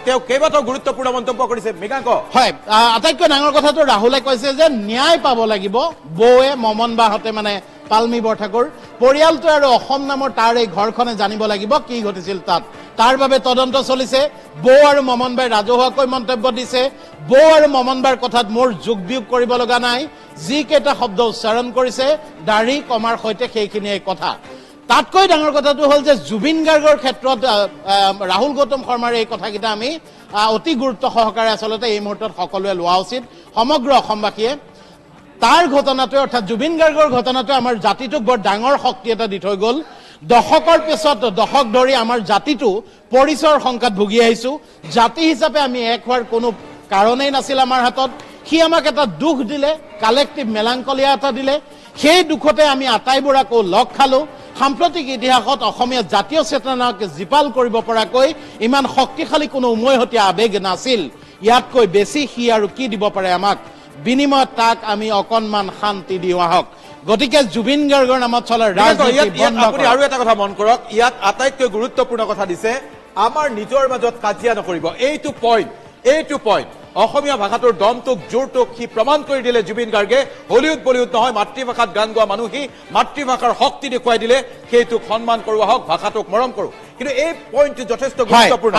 তেওঁ কেইবাটাও গুৰুত্বপূৰ্ণ মন্তব্য কৰিছে। মৃগাংক, হয়, আটাইতকৈ ডাঙৰ কথাটো ৰাহুলে কৈছে যে ন্যায় পাব লাগিব। বৌৱে মমন বাহঁতে মানে পালমি বৰঠাকুৰ পৰিয়ালটো আৰু অসম নামৰ তাৰ এই ঘৰখনে জানিব লাগিব কি ঘটিছিল তাত, তাৰ বাবে তদন্ত চলিছে। বৌ আৰু মমন বাই ৰাজহুৱাকৈ মন্তব্য দিছে। বৌ আৰু মমন বাৰ কথাত মোৰ যোগ বিয়োগ কৰিব লগা নাই, যিকেইটা শব্দ উচ্চাৰণ কৰিছে দাঢ়ি কমাৰ সৈতে সেইখিনিয়ে কথা। তাতকৈ ডাঙৰ কথাটো হ'ল যে জুবিন গাৰ্গৰ ক্ষেত্ৰত ৰাহুল গৌতম শৰ্মাৰ এই কথাকেইটা আমি অতি গুৰুত্ব সহকাৰে আচলতে এই মুহূৰ্তত সকলোৱে লোৱা উচিত, সমগ্ৰ অসমবাসীয়ে। তাৰ ঘটনাটোৱে অৰ্থাৎ জুবিন গাৰ্গৰ ঘটনাটোৱে আমাৰ জাতিটোক বৰ ডাঙৰ শক্তি এটা দি থৈ গ'ল। দশকৰ পিছত দশক ধৰি আমাৰ জাতিটো পৰিচয়ৰ শংকাত ভুগি আহিছোঁ। জাতি হিচাপে আমি এক হোৱাৰ কোনো কাৰণেই নাছিল আমাৰ হাতত। সি আমাক এটা দুখ দিলে, কালেক্টিভ মেলাংকলীয়া এটা দিলে। সেই দুখতে আমি আটাইবোৰ আকৌ লগ খালোঁ। সাম্প্ৰতিক ইতিহাসত অসমীয়া জাতীয় চেতনাক জীপাল কৰিব পৰাকৈ ইমান শক্তিশালী কোনো উমৈহতীয়া আৱেগ নাছিল। ইয়াতকৈ বেছি সি আৰু কি দিব পাৰে আমাক? বিনিময়ত তাক আমি অকণমান শান্তি দিওঁ আহক। গতিকে জুবিন গাৰ্গৰ নামত চলা ৰাজনীতি বন্ধ। আপুনি আৰু এটা কথা মন কৰক, ইয়াত আটাইতকৈ গুৰুত্বপূৰ্ণ কথা দিছে, আমাৰ নিজৰ মাজত কাজিয়া নকৰিব। এইটো পইণ্ট অসমীয়া ভাষাটোৰ দমটোক জোৰটোক সি প্ৰমাণ কৰি দিলে জুবিন গাৰ্গে। হলিউড বলিউড নহয়, মাতৃভাষাত গান গোৱা মানুহ সি মাতৃভাষাৰ শক্তি দেখুৱাই দিলে। সেইটোক সন্মান কৰোঁ আহক, ভাষাটোক মৰম কৰোঁ। কিন্তু এই পইণ্টটো যথেষ্ট গুৰুত্বপূৰ্ণ।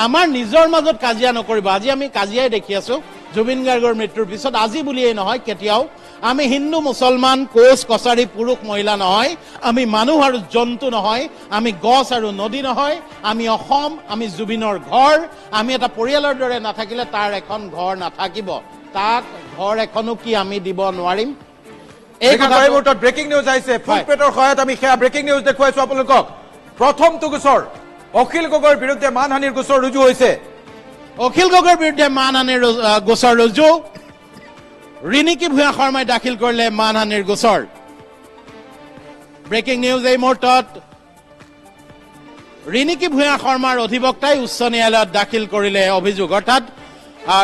আমাৰ নিজৰ মাজত কাজিয়া নকৰিব। আজি আমি কাজিয়াই দেখি আছো জুবিন গাৰ্গৰ মৃত্যুৰ পিছত। আজি বুলিয়েই নহয়, কেতিয়াও আমি হিন্দু মুছলমান কোচ কছাৰী পুৰুষ মহিলা নহয়, আমি মানুহ আৰু জন্তু নহয়, আমি গছ আৰু নদী নহয়, আমি অসম, আমি জুবিনৰ ঘৰ। আমি এটা পৰিয়ালৰ দৰে নাথাকিলে তাৰ এখন ঘৰ নাথাকিব। তাক ঘৰ এখনো কি আমি দিব নোৱাৰিম? এই মুহূৰ্তত ব্ৰেকিং নিউজ আহিছে। ফুল পেটৰ সহায়ত আমি সেয়া ব্ৰেকিং নিউজ দেখুৱাইছো আপোনালোকক। প্ৰথমটো গোচৰ অখিল গগৈৰ বিৰুদ্ধে মানহানিৰ গোচৰ ৰুজু হৈছে। অখিল গগৈৰ বিৰুদ্ধে মানহানিৰ গোচৰ ৰুজু। ৰিণিকী ভূঞা শৰ্মাই দাখিল কৰিলে মানহানিৰ গোচৰ। ব্ৰেকিং নিউজ এই মুহূৰ্তত ৰিণিকী ভূঞা শৰ্মাৰ অধিবক্তাই উচ্চ ন্যায়ালয়ত দাখিল কৰিলে অভিযোগ। অৰ্থাৎ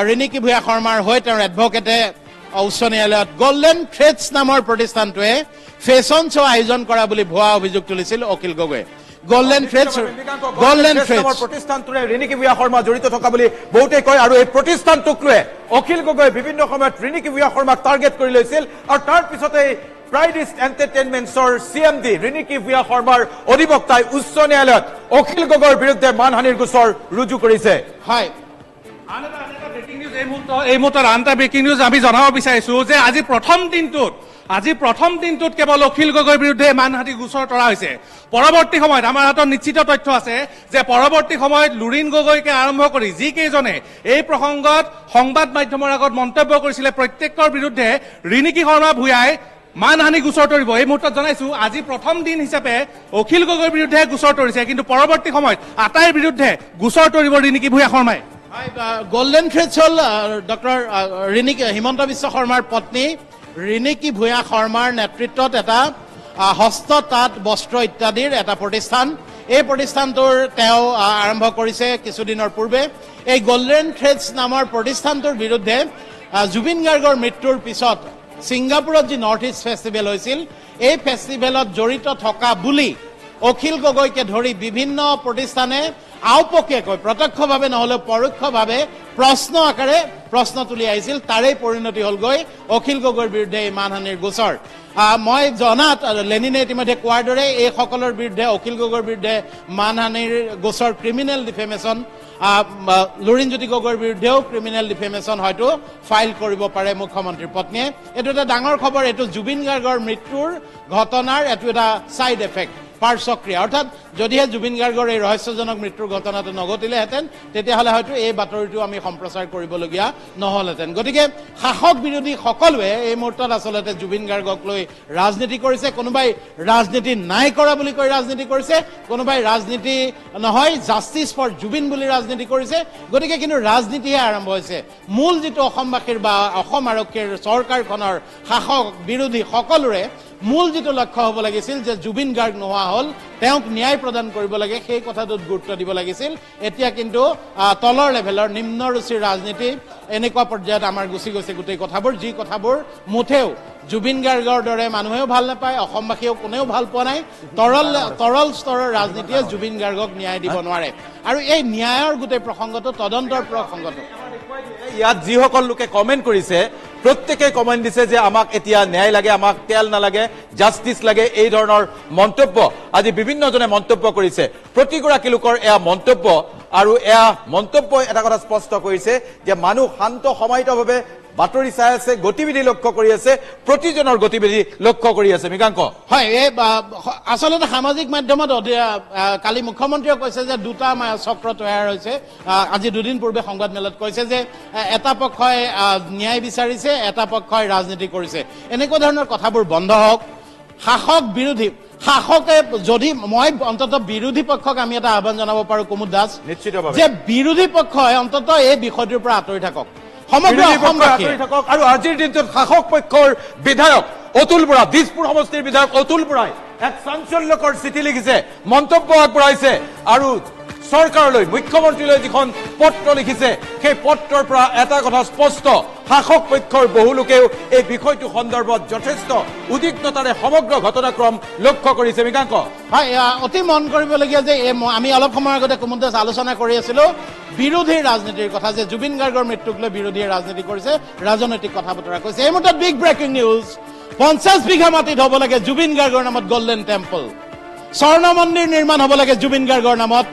ৰিণিকী ভূঞা শৰ্মাৰ হৈ তেওঁৰ এডভকেটে উচ্চ ন্যায়ালয়ত গল্ডেন থ্ৰেডছ নামৰ প্ৰতিষ্ঠানটোৱে ফেশ্বন শ্ব' আয়োজন কৰা বুলি ভুৱা অভিযোগ তুলিছিল অখিল গগৈয়ে। গল্ডেন থ্ৰেডছ প্ৰতিষ্ঠানটোৰে ৰিণিকী ভূঞা শৰ্মা জড়িত থকা বুলি বহুতে কয়। আৰু এই প্ৰতিষ্ঠানটোক লৈ অখিল গগৈয়ে বিভিন্ন সময়ত ৰিণিকী ভূঞা শৰ্মাক টাৰ্গেট কৰি লৈছিল। আৰু তাৰ পিছতে প্ৰাইড ইষ্ট এণ্টাৰটেইনমেণ্টছৰ CMD Riniki Bhuyan শৰ্মাৰ অধিবক্তাই উচ্চ ন্যায়ালয়ত অখিল গগৈৰ বিৰুদ্ধে মানহানিৰ গোচৰ ৰুজু কৰিছে। হয়, এই মুহূৰ্তত আন এটা ব্ৰেকিং নিউজ আমি জনাব বিচাৰিছো যে আজি প্ৰথম দিনটোত কেৱল অখিল গগৈৰ বিৰুদ্ধে মানহানি গোচৰ তৰা হৈছে। পৰৱৰ্তী সময়ত আমাৰ হাতত নিশ্চিত তথ্য আছে যে পৰৱৰ্তী সময়ত লুৰিণ গগৈকে আৰম্ভ কৰি যিকেইজনে এই প্ৰসংগত সংবাদ মাধ্যমৰ আগত মন্তব্য কৰিছিলে প্ৰত্যেকৰ বিৰুদ্ধে ৰিণিকী শৰ্মা ভূঞাই মানহানি গোচৰ তৰিব। এই মুহূৰ্তত জনাইছো আজি প্ৰথম দিন হিচাপে অখিল গগৈৰ বিৰুদ্ধে গোচৰ তৰিছে, কিন্তু পৰৱৰ্তী সময়ত আটাইৰ বিৰুদ্ধে গোচৰ তৰিব ৰিণিকী ভূঞা শৰ্মাই। গল্ডেন থ্ৰেডছ হ'ল ডক্টৰ ৰিণিকী হিমন্ত বিশ্ব শৰ্মাৰ পত্নী ৰিণিকী ভূঞা শৰ্মাৰ নেতৃত্বত এটা হস্ত তাঁত বস্ত্ৰ ইত্যাদিৰ এটা প্ৰতিষ্ঠান। এই প্ৰতিষ্ঠানটোৰ তেওঁ আৰম্ভ কৰিছে কিছুদিনৰ পূৰ্বে। এই গল্ডেন থ্ৰেডছ নামৰ প্ৰতিষ্ঠানটোৰ বিৰুদ্ধে জুবিন গাৰ্গৰ মৃত্যুৰ পিছত ছিংগাপুৰত যি নৰ্থ ইষ্ট ফেষ্টিভেল হৈছিল, এই ফেষ্টিভেলত জড়িত থকা বুলি অখিল গগৈকে ধৰি বিভিন্ন প্ৰতিষ্ঠানে আওপকীয়াকৈ প্ৰত্যক্ষভাৱে নহ'লেও পৰোক্ষভাৱে প্ৰশ্ন আকাৰে প্ৰশ্ন তুলি আহিছিল। তাৰেই পৰিণতি হ'লগৈ অখিল গগৈৰ বিৰুদ্ধে এই মানহানিৰ গোচৰ। মই জনাত লেনিনে ইতিমধ্যে কোৱাৰ দৰে এইসকলৰ বিৰুদ্ধে, অখিল গগৈৰ বিৰুদ্ধে মানহানিৰ গোচৰ, ক্ৰিমিনেল ডিফেমেশ্যন, লুৰিণজ্যোতি গগৈৰ বিৰুদ্ধেও ক্ৰিমিনেল ডিফেমেশ্যন হয়তো ফাইল কৰিব পাৰে মুখ্যমন্ত্ৰীৰ পত্নীয়ে। এইটো এটা ডাঙৰ খবৰ। এইটো জুবিন গাৰ্গৰ মৃত্যুৰ ঘটনাৰ এইটো এটা ছাইড এফেক্ট, পাৰ্শ্বক্ৰিয়া। অৰ্থাৎ যদিহে জুবিন গাৰ্গৰ এই ৰহস্যজনক মৃত্যুৰ ঘটনাটো নঘটিলেহেঁতেন, তেতিয়াহ'লে হয়তো এই বাতৰিটো আমি সম্প্ৰচাৰ কৰিবলগীয়া নহ'লহেঁতেন। গতিকে শাসক বিৰোধী সকলোৱে এই মুহূৰ্তত আচলতে জুবিন গাৰ্গক লৈ ৰাজনীতি কৰিছে। কোনোবাই ৰাজনীতি নাই কৰা বুলি কৈ ৰাজনীতি কৰিছে, কোনোবাই ৰাজনীতি নহয় জাষ্টিছ ফৰ জুবিন বুলি ৰাজনীতি কৰিছে। গতিকে কিন্তু ৰাজনীতিহে আৰম্ভ হৈছে। মূল যিটো অসমবাসীৰ বা অসম আৰক্ষীৰ, চৰকাৰখনৰ, শাসক বিৰোধী সকলোৰে মূল যিটো লক্ষ্য হ'ব লাগিছিল যে জুবিন গাৰ্গ নোহোৱা হ'ল, তেওঁক ন্যায় প্ৰদান কৰিব লাগে, সেই কথাটোত গুৰুত্ব দিব লাগিছিল। এতিয়া কিন্তু তলৰ লেভেলৰ নিম্ন ৰুচিৰ ৰাজনীতি এনেকুৱা পৰ্যায়ত আমাৰ গুচি গৈছে গোটেই কথাবোৰ, যি কথাবোৰ মুঠেও জুবিন গাৰ্গৰ দৰে মানুহেও ভাল নাপায়, অসমবাসীয়েও কোনেও ভাল পোৱা নাই। তৰল স্তৰৰ ৰাজনীতিয়ে জুবিন গাৰ্গক ন্যায় দিব নোৱাৰে। আৰু এই ন্যায়ৰ গোটেই প্ৰসংগটো, তদন্তৰ প্ৰসংগটো ইয়াত যিসকল লোকে কমেণ্ট কৰিছে, প্ৰত্যেকে কমেণ্ট দিছে যে আমাক এতিয়া ন্যায় লাগে, আমাক তেল নালাগে, জাষ্টিছ লাগে, এই ধৰণৰ মন্তব্য আজি বিভিন্নজনে মন্তব্য কৰিছে। প্ৰতিগৰাকী লোকৰ এয়া মন্তব্য, আৰু এয়া মন্তব্যই এটা কথা স্পষ্ট কৰিছে যে মানুহ শান্ত সমাহিতভাৱে বাতৰি চাই আছে, গতিবিধি লক্ষ্য কৰি আছে, প্ৰতিজনৰ গতিবিধি লক্ষ্য কৰি আছে। মৃগাংক, হয়, এই আচলতে সামাজিক মাধ্যমত কালি মুখ্যমন্ত্ৰীয়ে কৈছে যে দুটা চক্ৰ তৈয়াৰ হৈছে। আজি দুদিন পূৰ্বে সংবাদমেলত কৈছে যে এটা পক্ষই ন্যায় বিচাৰিছে, এটা পক্ষই ৰাজনীতি কৰিছে। এনেকুৱা ধৰণৰ কথাবোৰ বন্ধ হওক। শাসক বিৰোধী, শাসকে যদি, মই অন্ততঃ বিৰোধী পক্ষক আমি এটা আহ্বান জনাব পাৰোঁ কুমুদ দাস, নিশ্চিতভাৱে যে বিৰোধী পক্ষই অন্ততঃ এই বিষয়টোৰ পৰা আঁতৰি থাকক, সমগ্ৰ অসমবাসী আঁতৰি থাকক। আৰু আজিৰ দিনটোত শাসক পক্ষৰ বিধায়ক অতুল বৰা, দিছপুৰ সমষ্টিৰ বিধায়ক অতুল বৰাই এক চাঞ্চল্যকৰ চিঠি লিখিছে, মন্তব্য আগবঢ়াইছে আৰু চৰকাৰলৈ, মুখ্যমন্ত্ৰীলৈ যিখন পত্ৰ লিখিছে, সেই পত্ৰৰ পৰা এটা কথা স্পষ্ট, শাসক পক্ষৰ বহু লোকেও এই বিষয়টো সন্দৰ্ভত যথেষ্ট উদ্বিগ্নতাৰে সমগ্ৰ ঘটনাক্ৰম লক্ষ্য কৰিছে। মৃগাংক, হয়, অতি মন কৰিবলগীয়া যে আমি অলপ সময়ৰ আগতে কুমুদ দাস আলোচনা কৰি আছিলোঁ বিৰোধীৰ ৰাজনীতিৰ কথা, যে জুবিন গাৰ্গৰ মৃত্যুক লৈ বিৰোধীয়ে ৰাজনীতি কৰিছে, ৰাজনৈতিক কথা বতৰা কৈছে। এই মুহূৰ্তত বিগ ব্ৰেকিং নিউজ, 50 বিঘা মাটিত হ'ব লাগে জুবিন গাৰ্গৰ নামত গল্ডেন টেম্পল, স্বৰ্ণ মন্দিৰ নিৰ্মাণ হ'ব লাগে জুবিন গাৰ্গৰ নামত।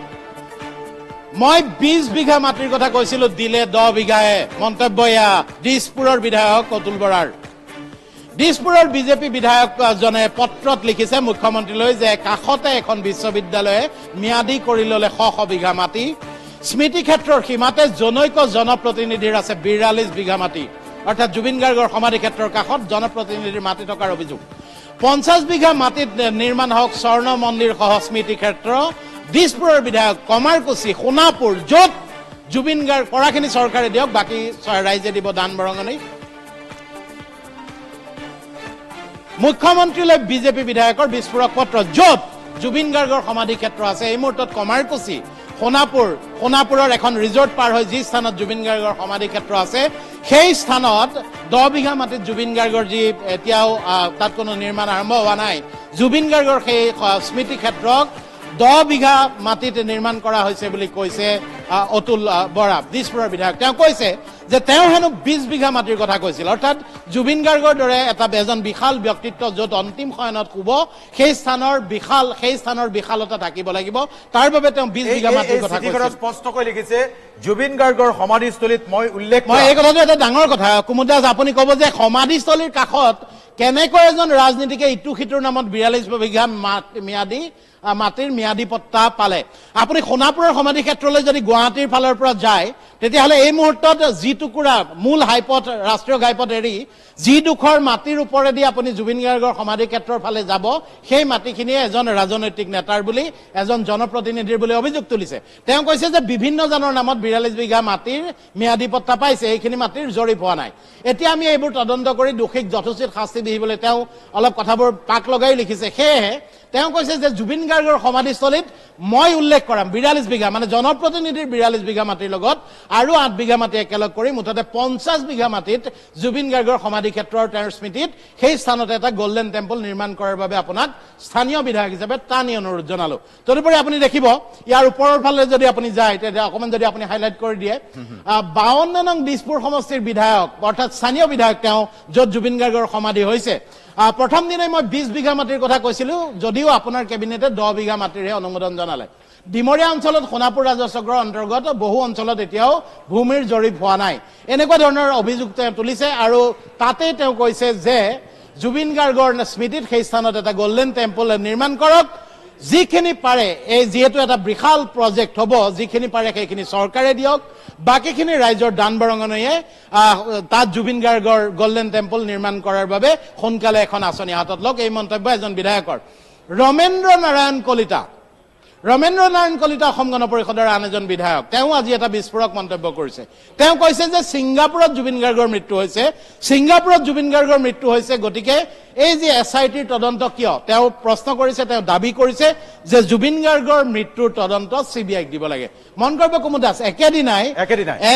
মই 20 বিঘা মাটিৰ কথা কৈছিলো, দিলে 10 বিঘাহে। মন্তব্য এয়া দিছপুৰৰ বিধায়ক অতুল বৰাৰ। দিছপুৰৰ বিজেপি বিধায়কজনে পত্ৰত লিখিছে মুখ্যমন্ত্ৰীলৈ যে কাষতে এখন বিশ্ববিদ্যালয়ে ম্যাদী কৰি ল'লে শ শ বিঘা মাটি, স্মৃতি ক্ষেত্ৰৰ সীমাতে জনৈক জনপ্ৰতিনিধিৰ আছে 42 বিঘা মাটি, অৰ্থাৎ জুবিন গাৰ্গৰ সমাধি ক্ষেত্ৰৰ কাষত জনপ্ৰতিনিধিৰ মাটি থকাৰ অভিযোগ। 50 বিঘা মাটিত নিৰ্মাণ হওক স্বৰ্ণ মন্দিৰসহ স্মৃতি ক্ষেত্ৰ। দিছপুৰৰ বিধায়ক কমাৰকুছি, সোণাপুৰ, য'ত জুবিন গাৰ্গ পৰাখিনি চৰকাৰে দিয়ক, বাকী ৰাইজে দিব দান বৰঙণি। মুখ্যমন্ত্ৰীলৈ বিজেপি বিধায়কৰ বিস্ফোৰক পত্ৰ, য'ত জুবিন গাৰ্গৰ সমাধি ক্ষেত্ৰ আছে। এই মুহূৰ্তত কমাৰকুছি, সোণাপুৰ, সোণাপুৰৰ এখন ৰিজৰ্ট পাৰ হৈ যি স্থানত জুবিন গাৰ্গৰ সমাধি ক্ষেত্ৰ আছে, সেই স্থানত 10 বিঘা মাটিত জুবিন গাৰ্গৰ যি এতিয়াও তাত কোনো নিৰ্মাণ আৰম্ভ হোৱা নাই, জুবিন গাৰ্গৰ সেই স্মৃতি ক্ষেত্ৰক 10 বিঘা মাটিত নিৰ্মাণ কৰা হৈছে বুলি কৈছে অতুল বৰা, দিছপুৰৰ বিধায়ক। তেওঁ কৈছে যে তেওঁ হেনো 20 বিঘা মাটিৰ কথা কৈছিল, অৰ্থাৎ জুবিন গাৰ্গৰ দৰে এজন বিশাল ব্যক্তিত্ব য'ত অন্তিম শয়নত শুব, সেই স্থানৰ বিশালতা থাকিব লাগিব, তাৰ বাবে তেওঁ 20 বিঘা মাটিৰ কথা কৈছিল। স্পষ্টকৈ লিখিছে জুবিন গাৰ্গৰ সমাধিস্থলীত মই উল্লেখ, মই এই কথাটো এটা ডাঙৰ কথা কুমুদ দাস, আপুনি ক'ব যে সমাধিস্থলীৰ কাষত কেনেকৈ এজন ৰাজনীতিকে ইটো সিটোৰ নামত 42 বিঘা ম্যাদী মাটিৰ ম্যাদী পট্টা পালে। আপুনি সোণাপুৰৰ সমাধি ক্ষেত্ৰলৈ যদি গুৱাহাটীৰ ফালৰ পৰা যায়, তেতিয়াহ'লে এই মুহূৰ্তত যি টুকুৰা মূল ঘাইপথ, ৰাষ্ট্ৰীয় ঘাইপথ এৰি যিডোখৰ মাটিৰ ওপৰেদি আপুনি জুবিন গাৰ্গৰ সমাধি ক্ষেত্ৰৰ ফালে যাব, সেই মাটিখিনিয়ে এজন ৰাজনৈতিক নেতাৰ বুলি, এজন জনপ্ৰতিনিধিৰ বুলি অভিযোগ তুলিছে। তেওঁ কৈছে যে বিভিন্নজনৰ নামত 42 বিঘা মাটিৰ ম্যাদী পট্টা পাইছে, এইখিনি মাটিৰ জৰীপ হোৱা নাই। এতিয়া আমি এইবোৰ তদন্ত কৰি দোষীক যথোচিত শাস্তি বিহিবলৈ তেওঁ অলপ কথাবোৰ পাক লগাই লিখিছে। সেয়েহে তেওঁ কৈছে যে জুবিন গাৰ্গৰ সমাধিস্থলীত মই উল্লেখ কৰাম 42 বিঘা, মানে জনপ্ৰতিনিধিৰ 42 বিঘা মাটিৰ লগত আৰু 8 বিঘা মাটি একেলগ কৰি মুঠতে 50 বিঘা মাটিত জুবিন গাৰ্গৰ সমাধি ক্ষেত্ৰৰ তেওঁৰ স্মৃতিত সেই স্থানতে এটা গল্ডেন টেম্পল নিৰ্মাণ কৰাৰ বাবে আপোনাক স্থানীয় বিধায়ক হিচাপে টানি অনুৰোধ জনালো। তদুপৰি আপুনি দেখিব ইয়াৰ ওপৰৰ ফালে যদি আপুনি যায়, তেতিয়া অকণমান যদি আপুনি হাইলাইট কৰি দিয়ে, 52 নং দিছপুৰ সমষ্টিৰ বিধায়ক, অৰ্থাৎ স্থানীয় বিধায়ক তেওঁ, য'ত জুবিন গাৰ্গৰ সমাধি হৈছে, প্ৰথম দিনাই মই 20 বিঘা মাটিৰ কথা কৈছিলোঁ, যদিও আপোনাৰ কেবিনেটে 10 বিঘা মাটিৰহে অনুমোদন জনালে। ডিমৰীয়া অঞ্চলত সোণাপুৰ ৰাজহ চক্ৰৰ অন্তৰ্গত বহু অঞ্চলত এতিয়াও ভূমিৰ জৰীপ হোৱা নাই, এনেকুৱা ধৰণৰ অভিযোগ তেওঁ তুলিছে। আৰু তাতেই তেওঁ কৈছে যে জুবিন গাৰ্গৰ স্মৃতিত সেই স্থানত এটা গল্ডেন টেম্পল নিৰ্মাণ কৰক, যিখিনি পাৰে, এই যিহেতু এটা বিশাল প্ৰজেক্ট হ'ব, যিখিনি পাৰে সেইখিনি চৰকাৰে দিয়ক, বাকীখিনি ৰাইজৰ দান বৰঙণিয়ে তাত জুবিন গাৰ্গৰ গল্ডেন টেম্পল নিৰ্মাণ কৰাৰ বাবে সোনকালে এখন আঁচনি হাতত লওক। এই মন্তব্য এজন বিধায়কৰ। ৰমেন্দ্ৰ নাৰায়ণ কলিতা, ৰমেন্দ্ৰ নাৰায়ণ কলিতা অসম গণ পৰিষদৰ আন এজন বিধায়ক, তেওঁ আজি এটা বিস্ফোৰক মন্তব্য কৰিছে। তেওঁ কৈছে যে ছিংগাপুৰত জুবিন গাৰ্গৰ মৃত্যু হৈছে, ছিংগাপুৰত জুবিন গাৰ্গৰ মৃত্যু হৈছে, গতিকে এই যে এছ I টিৰ তদন্ত কিয়, তেওঁ প্ৰশ্ন কৰিছে, তেওঁ দাবী কৰিছে যে জুবিন গাৰ্গৰ মৃত্যুৰ তদন্ত চি বি আইক দিব লাগে। মন কৰিব কুমুদ দাস, একেদিনাই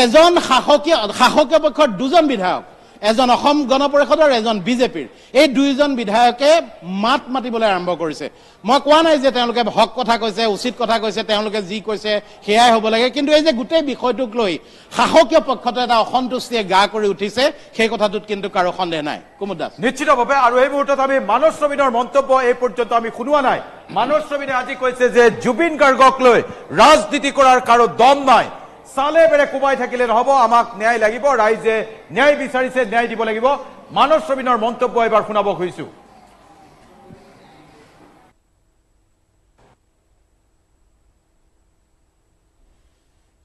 এজন শাসকীয় পক্ষৰ দুজন বিধায়ক, এজন অসম গণ পৰিষদৰ, এজন বিজেপিৰ, এই দুইজন বিধায়কে মাত মাতিবলৈ আৰম্ভ কৰিছে। মই কোৱা নাই যে তেওঁলোকে হক কথা কৈছে, উচিত কথা কৈছে, তেওঁলোকে যি কৈছে সেয়াই হ'ব লাগে, কিন্তু এই যে গোটেই বিষয়টোক লৈ শাসকীয় পক্ষত এটা অসন্তুষ্টিয়ে গা কৰি উঠিছে, সেই কথাটোত কিন্তু কাৰো সন্দেহ নাই। কুমুদ দাস, নিশ্চিতভাৱে। আৰু এই মুহূৰ্তত আমি মানস ৰবীনৰ মন্তব্য এই পৰ্যন্ত আমি শুনোৱা নাই। মানস ৰবীনে আজি কৈছে যে জুবিন গাৰ্গক লৈ ৰাজনীতি কৰাৰ কাৰো দম নাই, চালে বেৰে কোবাই থাকিলে নহ'ব, আমাক ন্যায় লাগিব, ৰাইজে ন্যায় বিচাৰিছে, ন্যায় দিব লাগিব। মানস ৰবীনৰ মন্তব্য এবাৰ শুনাব খুজিছো।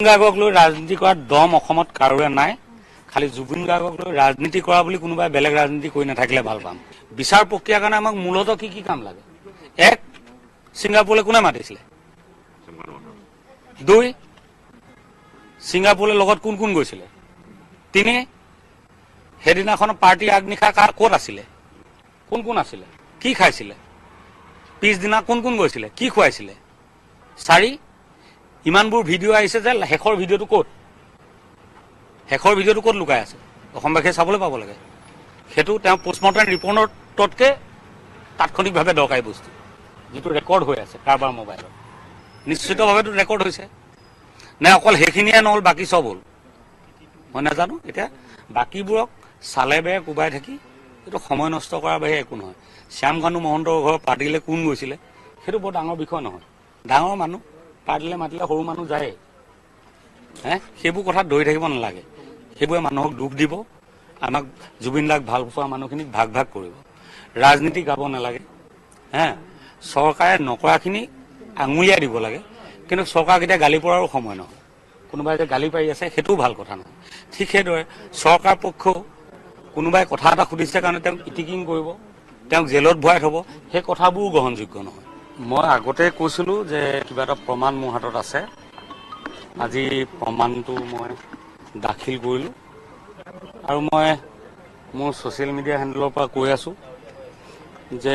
জুবিন গাৰ্গক লৈ ৰাজনীতি কৰাৰ দম অসমত কাৰোৰে নাই। খালি জুবিন গাৰ্গক লৈ ৰাজনীতি কৰা বুলি কোনোবাই বেলেগ ৰাজনীতি কৰি নাথাকিলে ভাল পাম। বিচাৰ প্ৰক্ৰিয়াৰ কাৰণে আমাক মূলতঃ কি কি কাম লাগে? এক, ছিংগাপুৰলৈ কোনে মাতিছিলে? দুই, ছিংগাপুৰলৈ লগত কোন কোন গৈছিলে? তিনি, সেইদিনাখন পাৰ্টিৰ আগনিশা কাৰ ক'ত আছিলে, কোন কোন আছিলে, কি খাইছিলে, পিছদিনা কোন কোন গৈছিলে, কি খুৱাইছিলে? চাৰি, ইমানবোৰ ভিডিঅ' আহিছে যে শেষৰ ভিডিঅ'টো ক'ত, শেষৰ ভিডিঅ'টো ক'ত লুকাই আছে, অসমবাসীয়ে চাবলৈ পাব লাগে। সেইটো তেওঁ পষ্টমৰ্টেম ৰিপৰ্টতকৈ তাৎক্ষণিকভাৱে দৰকাৰী বস্তু, যিটো ৰেকৰ্ড হৈ আছে কাৰোবাৰ মোবাইলত, নিশ্চিতভাৱেতো ৰেকৰ্ড হৈছে নে অকল সেইখিনিয়ে নহ'ল বাকী চব হ'ল, মই নাজানো। এতিয়া বাকীবোৰক চালে বেৰে কোবাই থাকি এইটো সময় নষ্ট কৰাৰ বাহিৰে একো নহয়। শ্যামকানু মহন্তৰ ঘৰৰ পাৰ্টিলৈ কোন গৈছিলে সেইটো বৰ ডাঙৰ বিষয় নহয়, ডাঙৰ মানুহ পাৰ্টিলৈ মাতিলে সৰু মানুহ যায়েই, হে সেইবোৰ কথাত ধৰি থাকিব নালাগে। সেইবোৰে মানুহক দুখ দিব, আমাক জুবিন দাক ভাল পোৱা মানুহখিনিক ভাগ ভাগ কৰিব। ৰাজনীতি গাব নালাগে, হে চৰকাৰে নকৰাখিনি আঙুলিয়াই দিব লাগে, কিন্তু চৰকাৰক এতিয়া গালি পৰাৰো সময় নহয়। কোনোবাই যে গালি পাৰি আছে সেইটোও ভাল কথা নহয়। ঠিক সেইদৰে চৰকাৰ পক্ষও কোনোবাই কথা এটা সুধিছে কাৰণে তেওঁক ইটিকিং কৰিব, তেওঁক জেলত ভৰাই থ'ব, সেই কথাবোৰো গ্ৰহণযোগ্য নহয়। মই আগতে কৈছিলোঁ যে কিবা এটা প্ৰমাণ মোৰ হাতত আছে, আজি প্ৰমাণটো মই দাখিল কৰিলোঁ আৰু মই মোৰ ছ'চিয়েল মিডিয়া হেণ্ডেলৰ পৰা কৈ আছোঁ যে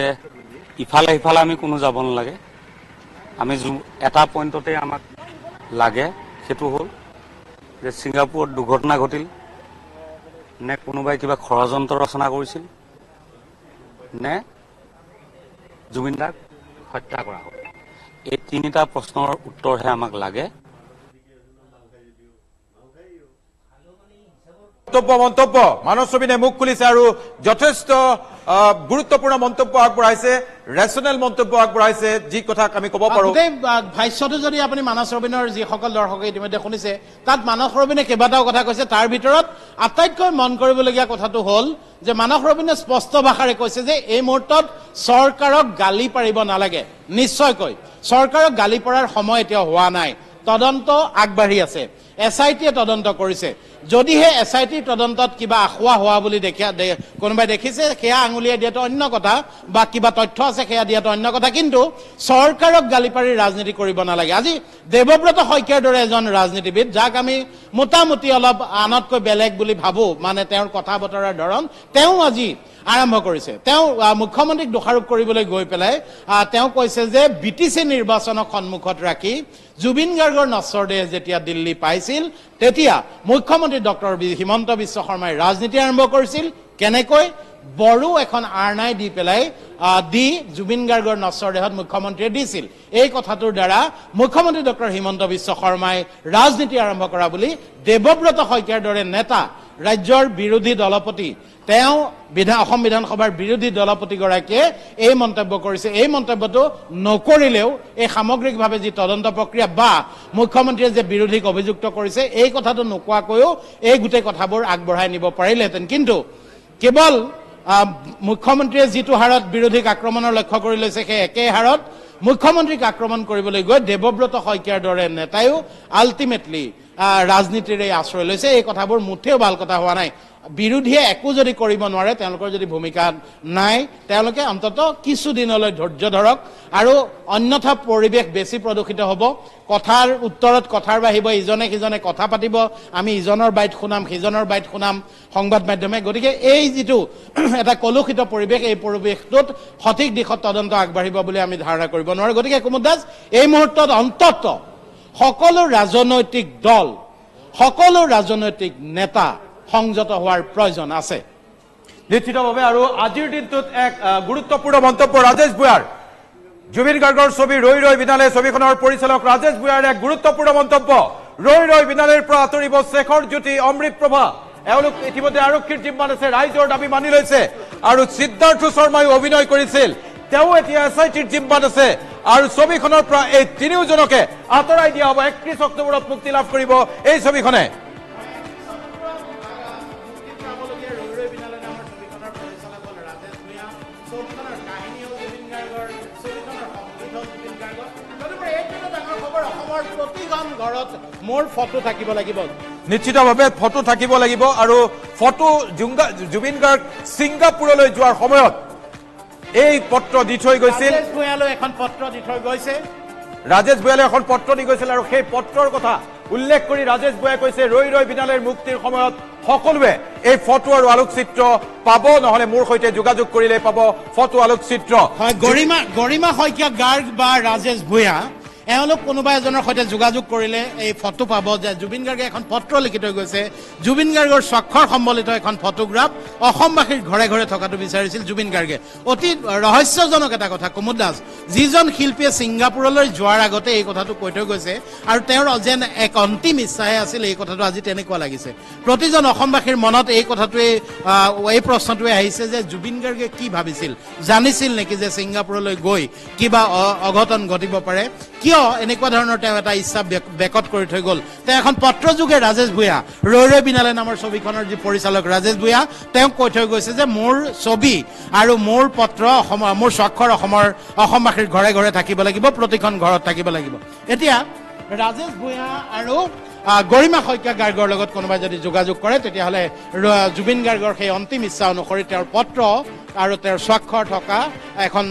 ইফালে সিফালে আমি কোনো যাব নালাগে, আমি এটা পইণ্টতে আমাক লাগে, সেইটো হ'ল যে ছিংগাপুৰত দুৰ্ঘটনা ঘটিল নে কোনোবাই কিবা ষড়যন্ত্ৰ ৰচনা কৰিছিল নে জুবিন দাক হত্যা কৰা হ'ল, এই তিনিটা প্ৰশ্নৰ উত্তৰহে আমাক লাগে। মন্তব্য মানস ৰবীনে মুখ খুলিছে আৰু যথেষ্ট গুৰুত্বপূৰ্ণ মন্তব্য আগবঢ়াইছে, ৰেচনেল মন্তব্য আগবঢ়াইছে, যি কথাক আমি ক'ব পাৰোঁ। গোটেই ভাষ্যটো যদি আপুনি মানস ৰবীনৰ যিসকল দৰ্শকে ইতিমধ্যে শুনিছে, তাত মানস ৰবীনে কেইবাটাও কথা কৈছে। তাৰ ভিতৰত আটাইতকৈ মন কৰিবলগীয়া কথাটো হ'ল যে মানস ৰবীনে স্পষ্ট ভাষাৰে কৈছে যে এই মুহূৰ্তত চৰকাৰক গালি পাৰিব নালাগে। নিশ্চয়কৈ চৰকাৰক গালি পৰাৰ সময় এতিয়াও হোৱা নাই, তদন্ত আগবাঢ়ি আছে, এছ I টিয়ে তদন্ত কৰিছে। যদিহে এছ I টিৰ তদন্তত কিবা আসোঁৱাহ হোৱা বুলি কোনোবাই দেখিছে, সেয়া আঙুলিয়াই দিয়াটো অন্য কথা, বা কিবা তথ্য আছে সেয়া দিয়াটো অন্য কথা, কিন্তু চৰকাৰক গালি পাৰি ৰাজনীতি কৰিব নালাগে। আজি দেৱব্ৰত শইকীয়াৰ দৰে এজন ৰাজনীতিবিদ, যাক আমি মোটামুটি অলপ আনতকৈ বেলেগ বুলি ভাবোঁ, মানে তেওঁৰ কথা বতৰাৰ ধৰণ, তেওঁ আজি আৰম্ভ কৰিছে। তেওঁ মুখ্যমন্ত্ৰীক দোষাৰোপ কৰিবলৈ গৈ পেলাই তেওঁ কৈছে যে বি টি চি নিৰ্বাচনক সন্মুখত ৰাখি জুবিন গাৰ্গৰ নশ্বৰদেহ যেতিয়া দিল্লী পাইছিল, তেতিয়া মুখ্যমন্ত্ৰী ডক্টৰ হিমন্ত বিশ্ব শৰ্মাই ৰাজনীতি আৰম্ভ কৰিছিল। কেনেকৈ? বড়ো এখন আৰনাই দি পেলাই দি জুবিন গাৰ্গৰ নশ্বৰদেহত মুখ্যমন্ত্ৰীয়ে দিছিল। এই কথাটোৰ দ্বাৰা মুখ্যমন্ত্ৰী ডক্টৰ হিমন্ত বিশ্ব শৰ্মাই ৰাজনীতি আৰম্ভ কৰা বুলি দেৱব্ৰত শইকীয়াৰ দৰে নেতা ৰাজ্যৰ বিৰোধী দলপতি, তেওঁ অসম বিধানসভাৰ বিৰোধী দলপতিগৰাকীয়ে এই মন্তব্য কৰিছে। এই মন্তব্যটো নকৰিলেও এই সামগ্ৰিকভাৱে যি তদন্ত প্ৰক্ৰিয়া বা মুখ্যমন্ত্ৰীয়ে যে বিৰোধীক অভিযুক্ত কৰিছে এই কথাটো নোকোৱাকৈও এই গোটেই কথাবোৰ আগবঢ়াই নিব পাৰিলেহেঁতেন। কিন্তু কেৱল মুখ্যমন্ত্ৰীয়ে যিটো হাৰত বিৰোধীক আক্ৰমণৰ লক্ষ্য কৰি লৈছে, সেই একেই হাৰত মুখ্যমন্ত্ৰীক আক্ৰমণ কৰিবলৈ গৈ দেৱব্ৰত শইকীয়াৰ দৰে নেতায়ো আল্টিমেটলি ৰাজনীতিৰে আশ্ৰয় লৈছে। এই কথাবোৰ মুঠেও ভাল কথা হোৱা নাই। বিৰোধীয়ে একো যদি কৰিব নোৱাৰে, তেওঁলোকৰ যদি ভূমিকা নাই, তেওঁলোকে অন্ততঃ কিছুদিনলৈ ধৈৰ্য ধৰক, আৰু অন্যথা পৰিৱেশ বেছি প্ৰদূষিত হ'ব। কথাৰ উত্তৰত কথাৰ বাঢ়িব, ইজনে সিজনে কথা পাতিব, আমি ইজনৰ বাইট শুনাম, সিজনৰ বাইট শুনাম সংবাদ মাধ্যমে। গতিকে এই যিটো এটা কলুষিত পৰিৱেশ, এই পৰিৱেশটোত সঠিক দিশত তদন্ত আগবাঢ়িব বুলি আমি ধাৰণা কৰিব নোৱাৰোঁ। গতিকে কুমুদ দাস, এই মুহূৰ্তত অন্ততঃ সকলো ৰাজনৈতিক দল, সকলো ৰাজনৈতিক নেতা সংযত হোৱাৰ প্ৰয়োজন আছে নিশ্চিতভাৱে। আৰু আজিৰ দিনটোত এক গুৰুত্বপূৰ্ণ মন্তব্য ৰাজেশ ভূঞাৰ। জুবিন গাৰ্গৰ ছবি ৰৈ ৰৈ বিনালে ছবিখনৰ পৰিচালক ৰাজেশ ভূঞাৰ এক গুৰুত্বপূৰ্ণ মন্তব্য। ৰৈ ৰৈ বিনালেৰ পৰা আঁতৰিব শেখৰ জ্যোতি, অমৃত প্ৰভা, এওঁলোক ইতিমধ্যে আৰক্ষীৰ জিম্মাত আছে, ৰাইজৰ দাবী মানি লৈছে। আৰু সিদ্ধাৰ্থ শৰ্মায়ো অভিনয় কৰিছিল, তেওঁ এতিয়া এছ I টিৰ জিম্মাত আছে। আৰু ছবিখনৰ পৰা এই তিনিওজনকে আঁতৰাই দিয়া হ'ব। 31 অক্টোবৰত মুক্তি লাভ কৰিব এই ছবিখনে। মোৰ ফটো থাকিব লাগিব, নিশ্চিতভাৱে ফটো থাকিব লাগিব। আৰু ফটো জুবিন গাৰ্গ ছিংগাপুৰলৈ যোৱাৰ সময়ত এই পত্ৰ দি থৈ গৈছিল, এখন পত্ৰ দি থৈ গৈছে, ৰাজেশ ভূঞালৈ এখন পত্ৰ দি গৈছিল। আৰু সেই পত্ৰৰ কথা উল্লেখ কৰি ৰাজেশ ভূঞাই কৈছে, ৰৈ ৰৈ বিনালেৰ মুক্তিৰ সময়ত সকলোৱে এই ফটো আৰু আলোকচিত্ৰ পাব, নহলে মোৰ সৈতে যোগাযোগ কৰিলে পাব ফটো আলোকচিত্ৰ। হয়, গৰিমা শইকীয়া গাৰ্গ বা ৰাজেশ ভূঞা এওঁলোক কোনোবা এজনৰ সৈতে যোগাযোগ কৰিলে এই ফটো পাব। যে জুবিন গাৰ্গে এখন পত্ৰ লিখি থৈ গৈছে, জুবিন গাৰ্গৰ স্বাক্ষৰ সম্বলিত এখন ফটোগ্ৰাফ অসমবাসীৰ ঘৰে ঘৰে থকাটো বিচাৰিছিল জুবিন গাৰ্গে। অতি ৰহস্যজনক এটা কথা কুমুদ দাস, যিজন শিল্পীয়ে ছিংগাপুৰলৈ যোৱাৰ আগতে এই কথাটো কৈ থৈ গৈছে আৰু তেওঁৰ যেন এক অন্তিম ইচ্ছাহে আছিল, এই কথাটো আজি তেনেকুৱা লাগিছে। প্ৰতিজন অসমবাসীৰ মনত এই কথাটোৱে, এই প্ৰশ্নটোৱে আহিছে যে জুবিন গাৰ্গে কি ভাবিছিল, জানিছিল নেকি যে ছিংগাপুৰলৈ গৈ কিবা অঘটন ঘটিব পাৰে? কিয় এনেকুৱা ধৰণৰ তেওঁ এটা ইচ্ছা বেকত কৰি থৈ গ'ল? তেওঁ এখন পত্ৰযোগে ৰাজেশ ভূঞা, ৰৈ ৰৈ বিনালে নামৰ ছবিখনৰ যি পৰিচালক ৰাজেশ ভূঞা, তেওঁক কৈ থৈ গৈছে যে মোৰ ছবি আৰু মোৰ পত্ৰ অসম, মোৰ স্বাক্ষৰ অসমৰ অসমবাসীৰ ঘৰে ঘৰে থাকিব লাগিব, প্ৰতিখন ঘৰত থাকিব লাগিব। এতিয়া ৰাজেশ ভূঞা আৰু গৰিমা শইকীয়া গাৰ্গৰ লগত কোনোবাই যদি যোগাযোগ কৰে, তেতিয়াহ'লে জুবিন গাৰ্গৰ সেই অন্তিম ইচ্ছা অনুসৰি তেওঁৰ পত্ৰ আৰু তেওঁৰ স্বাক্ষৰ থকা এখন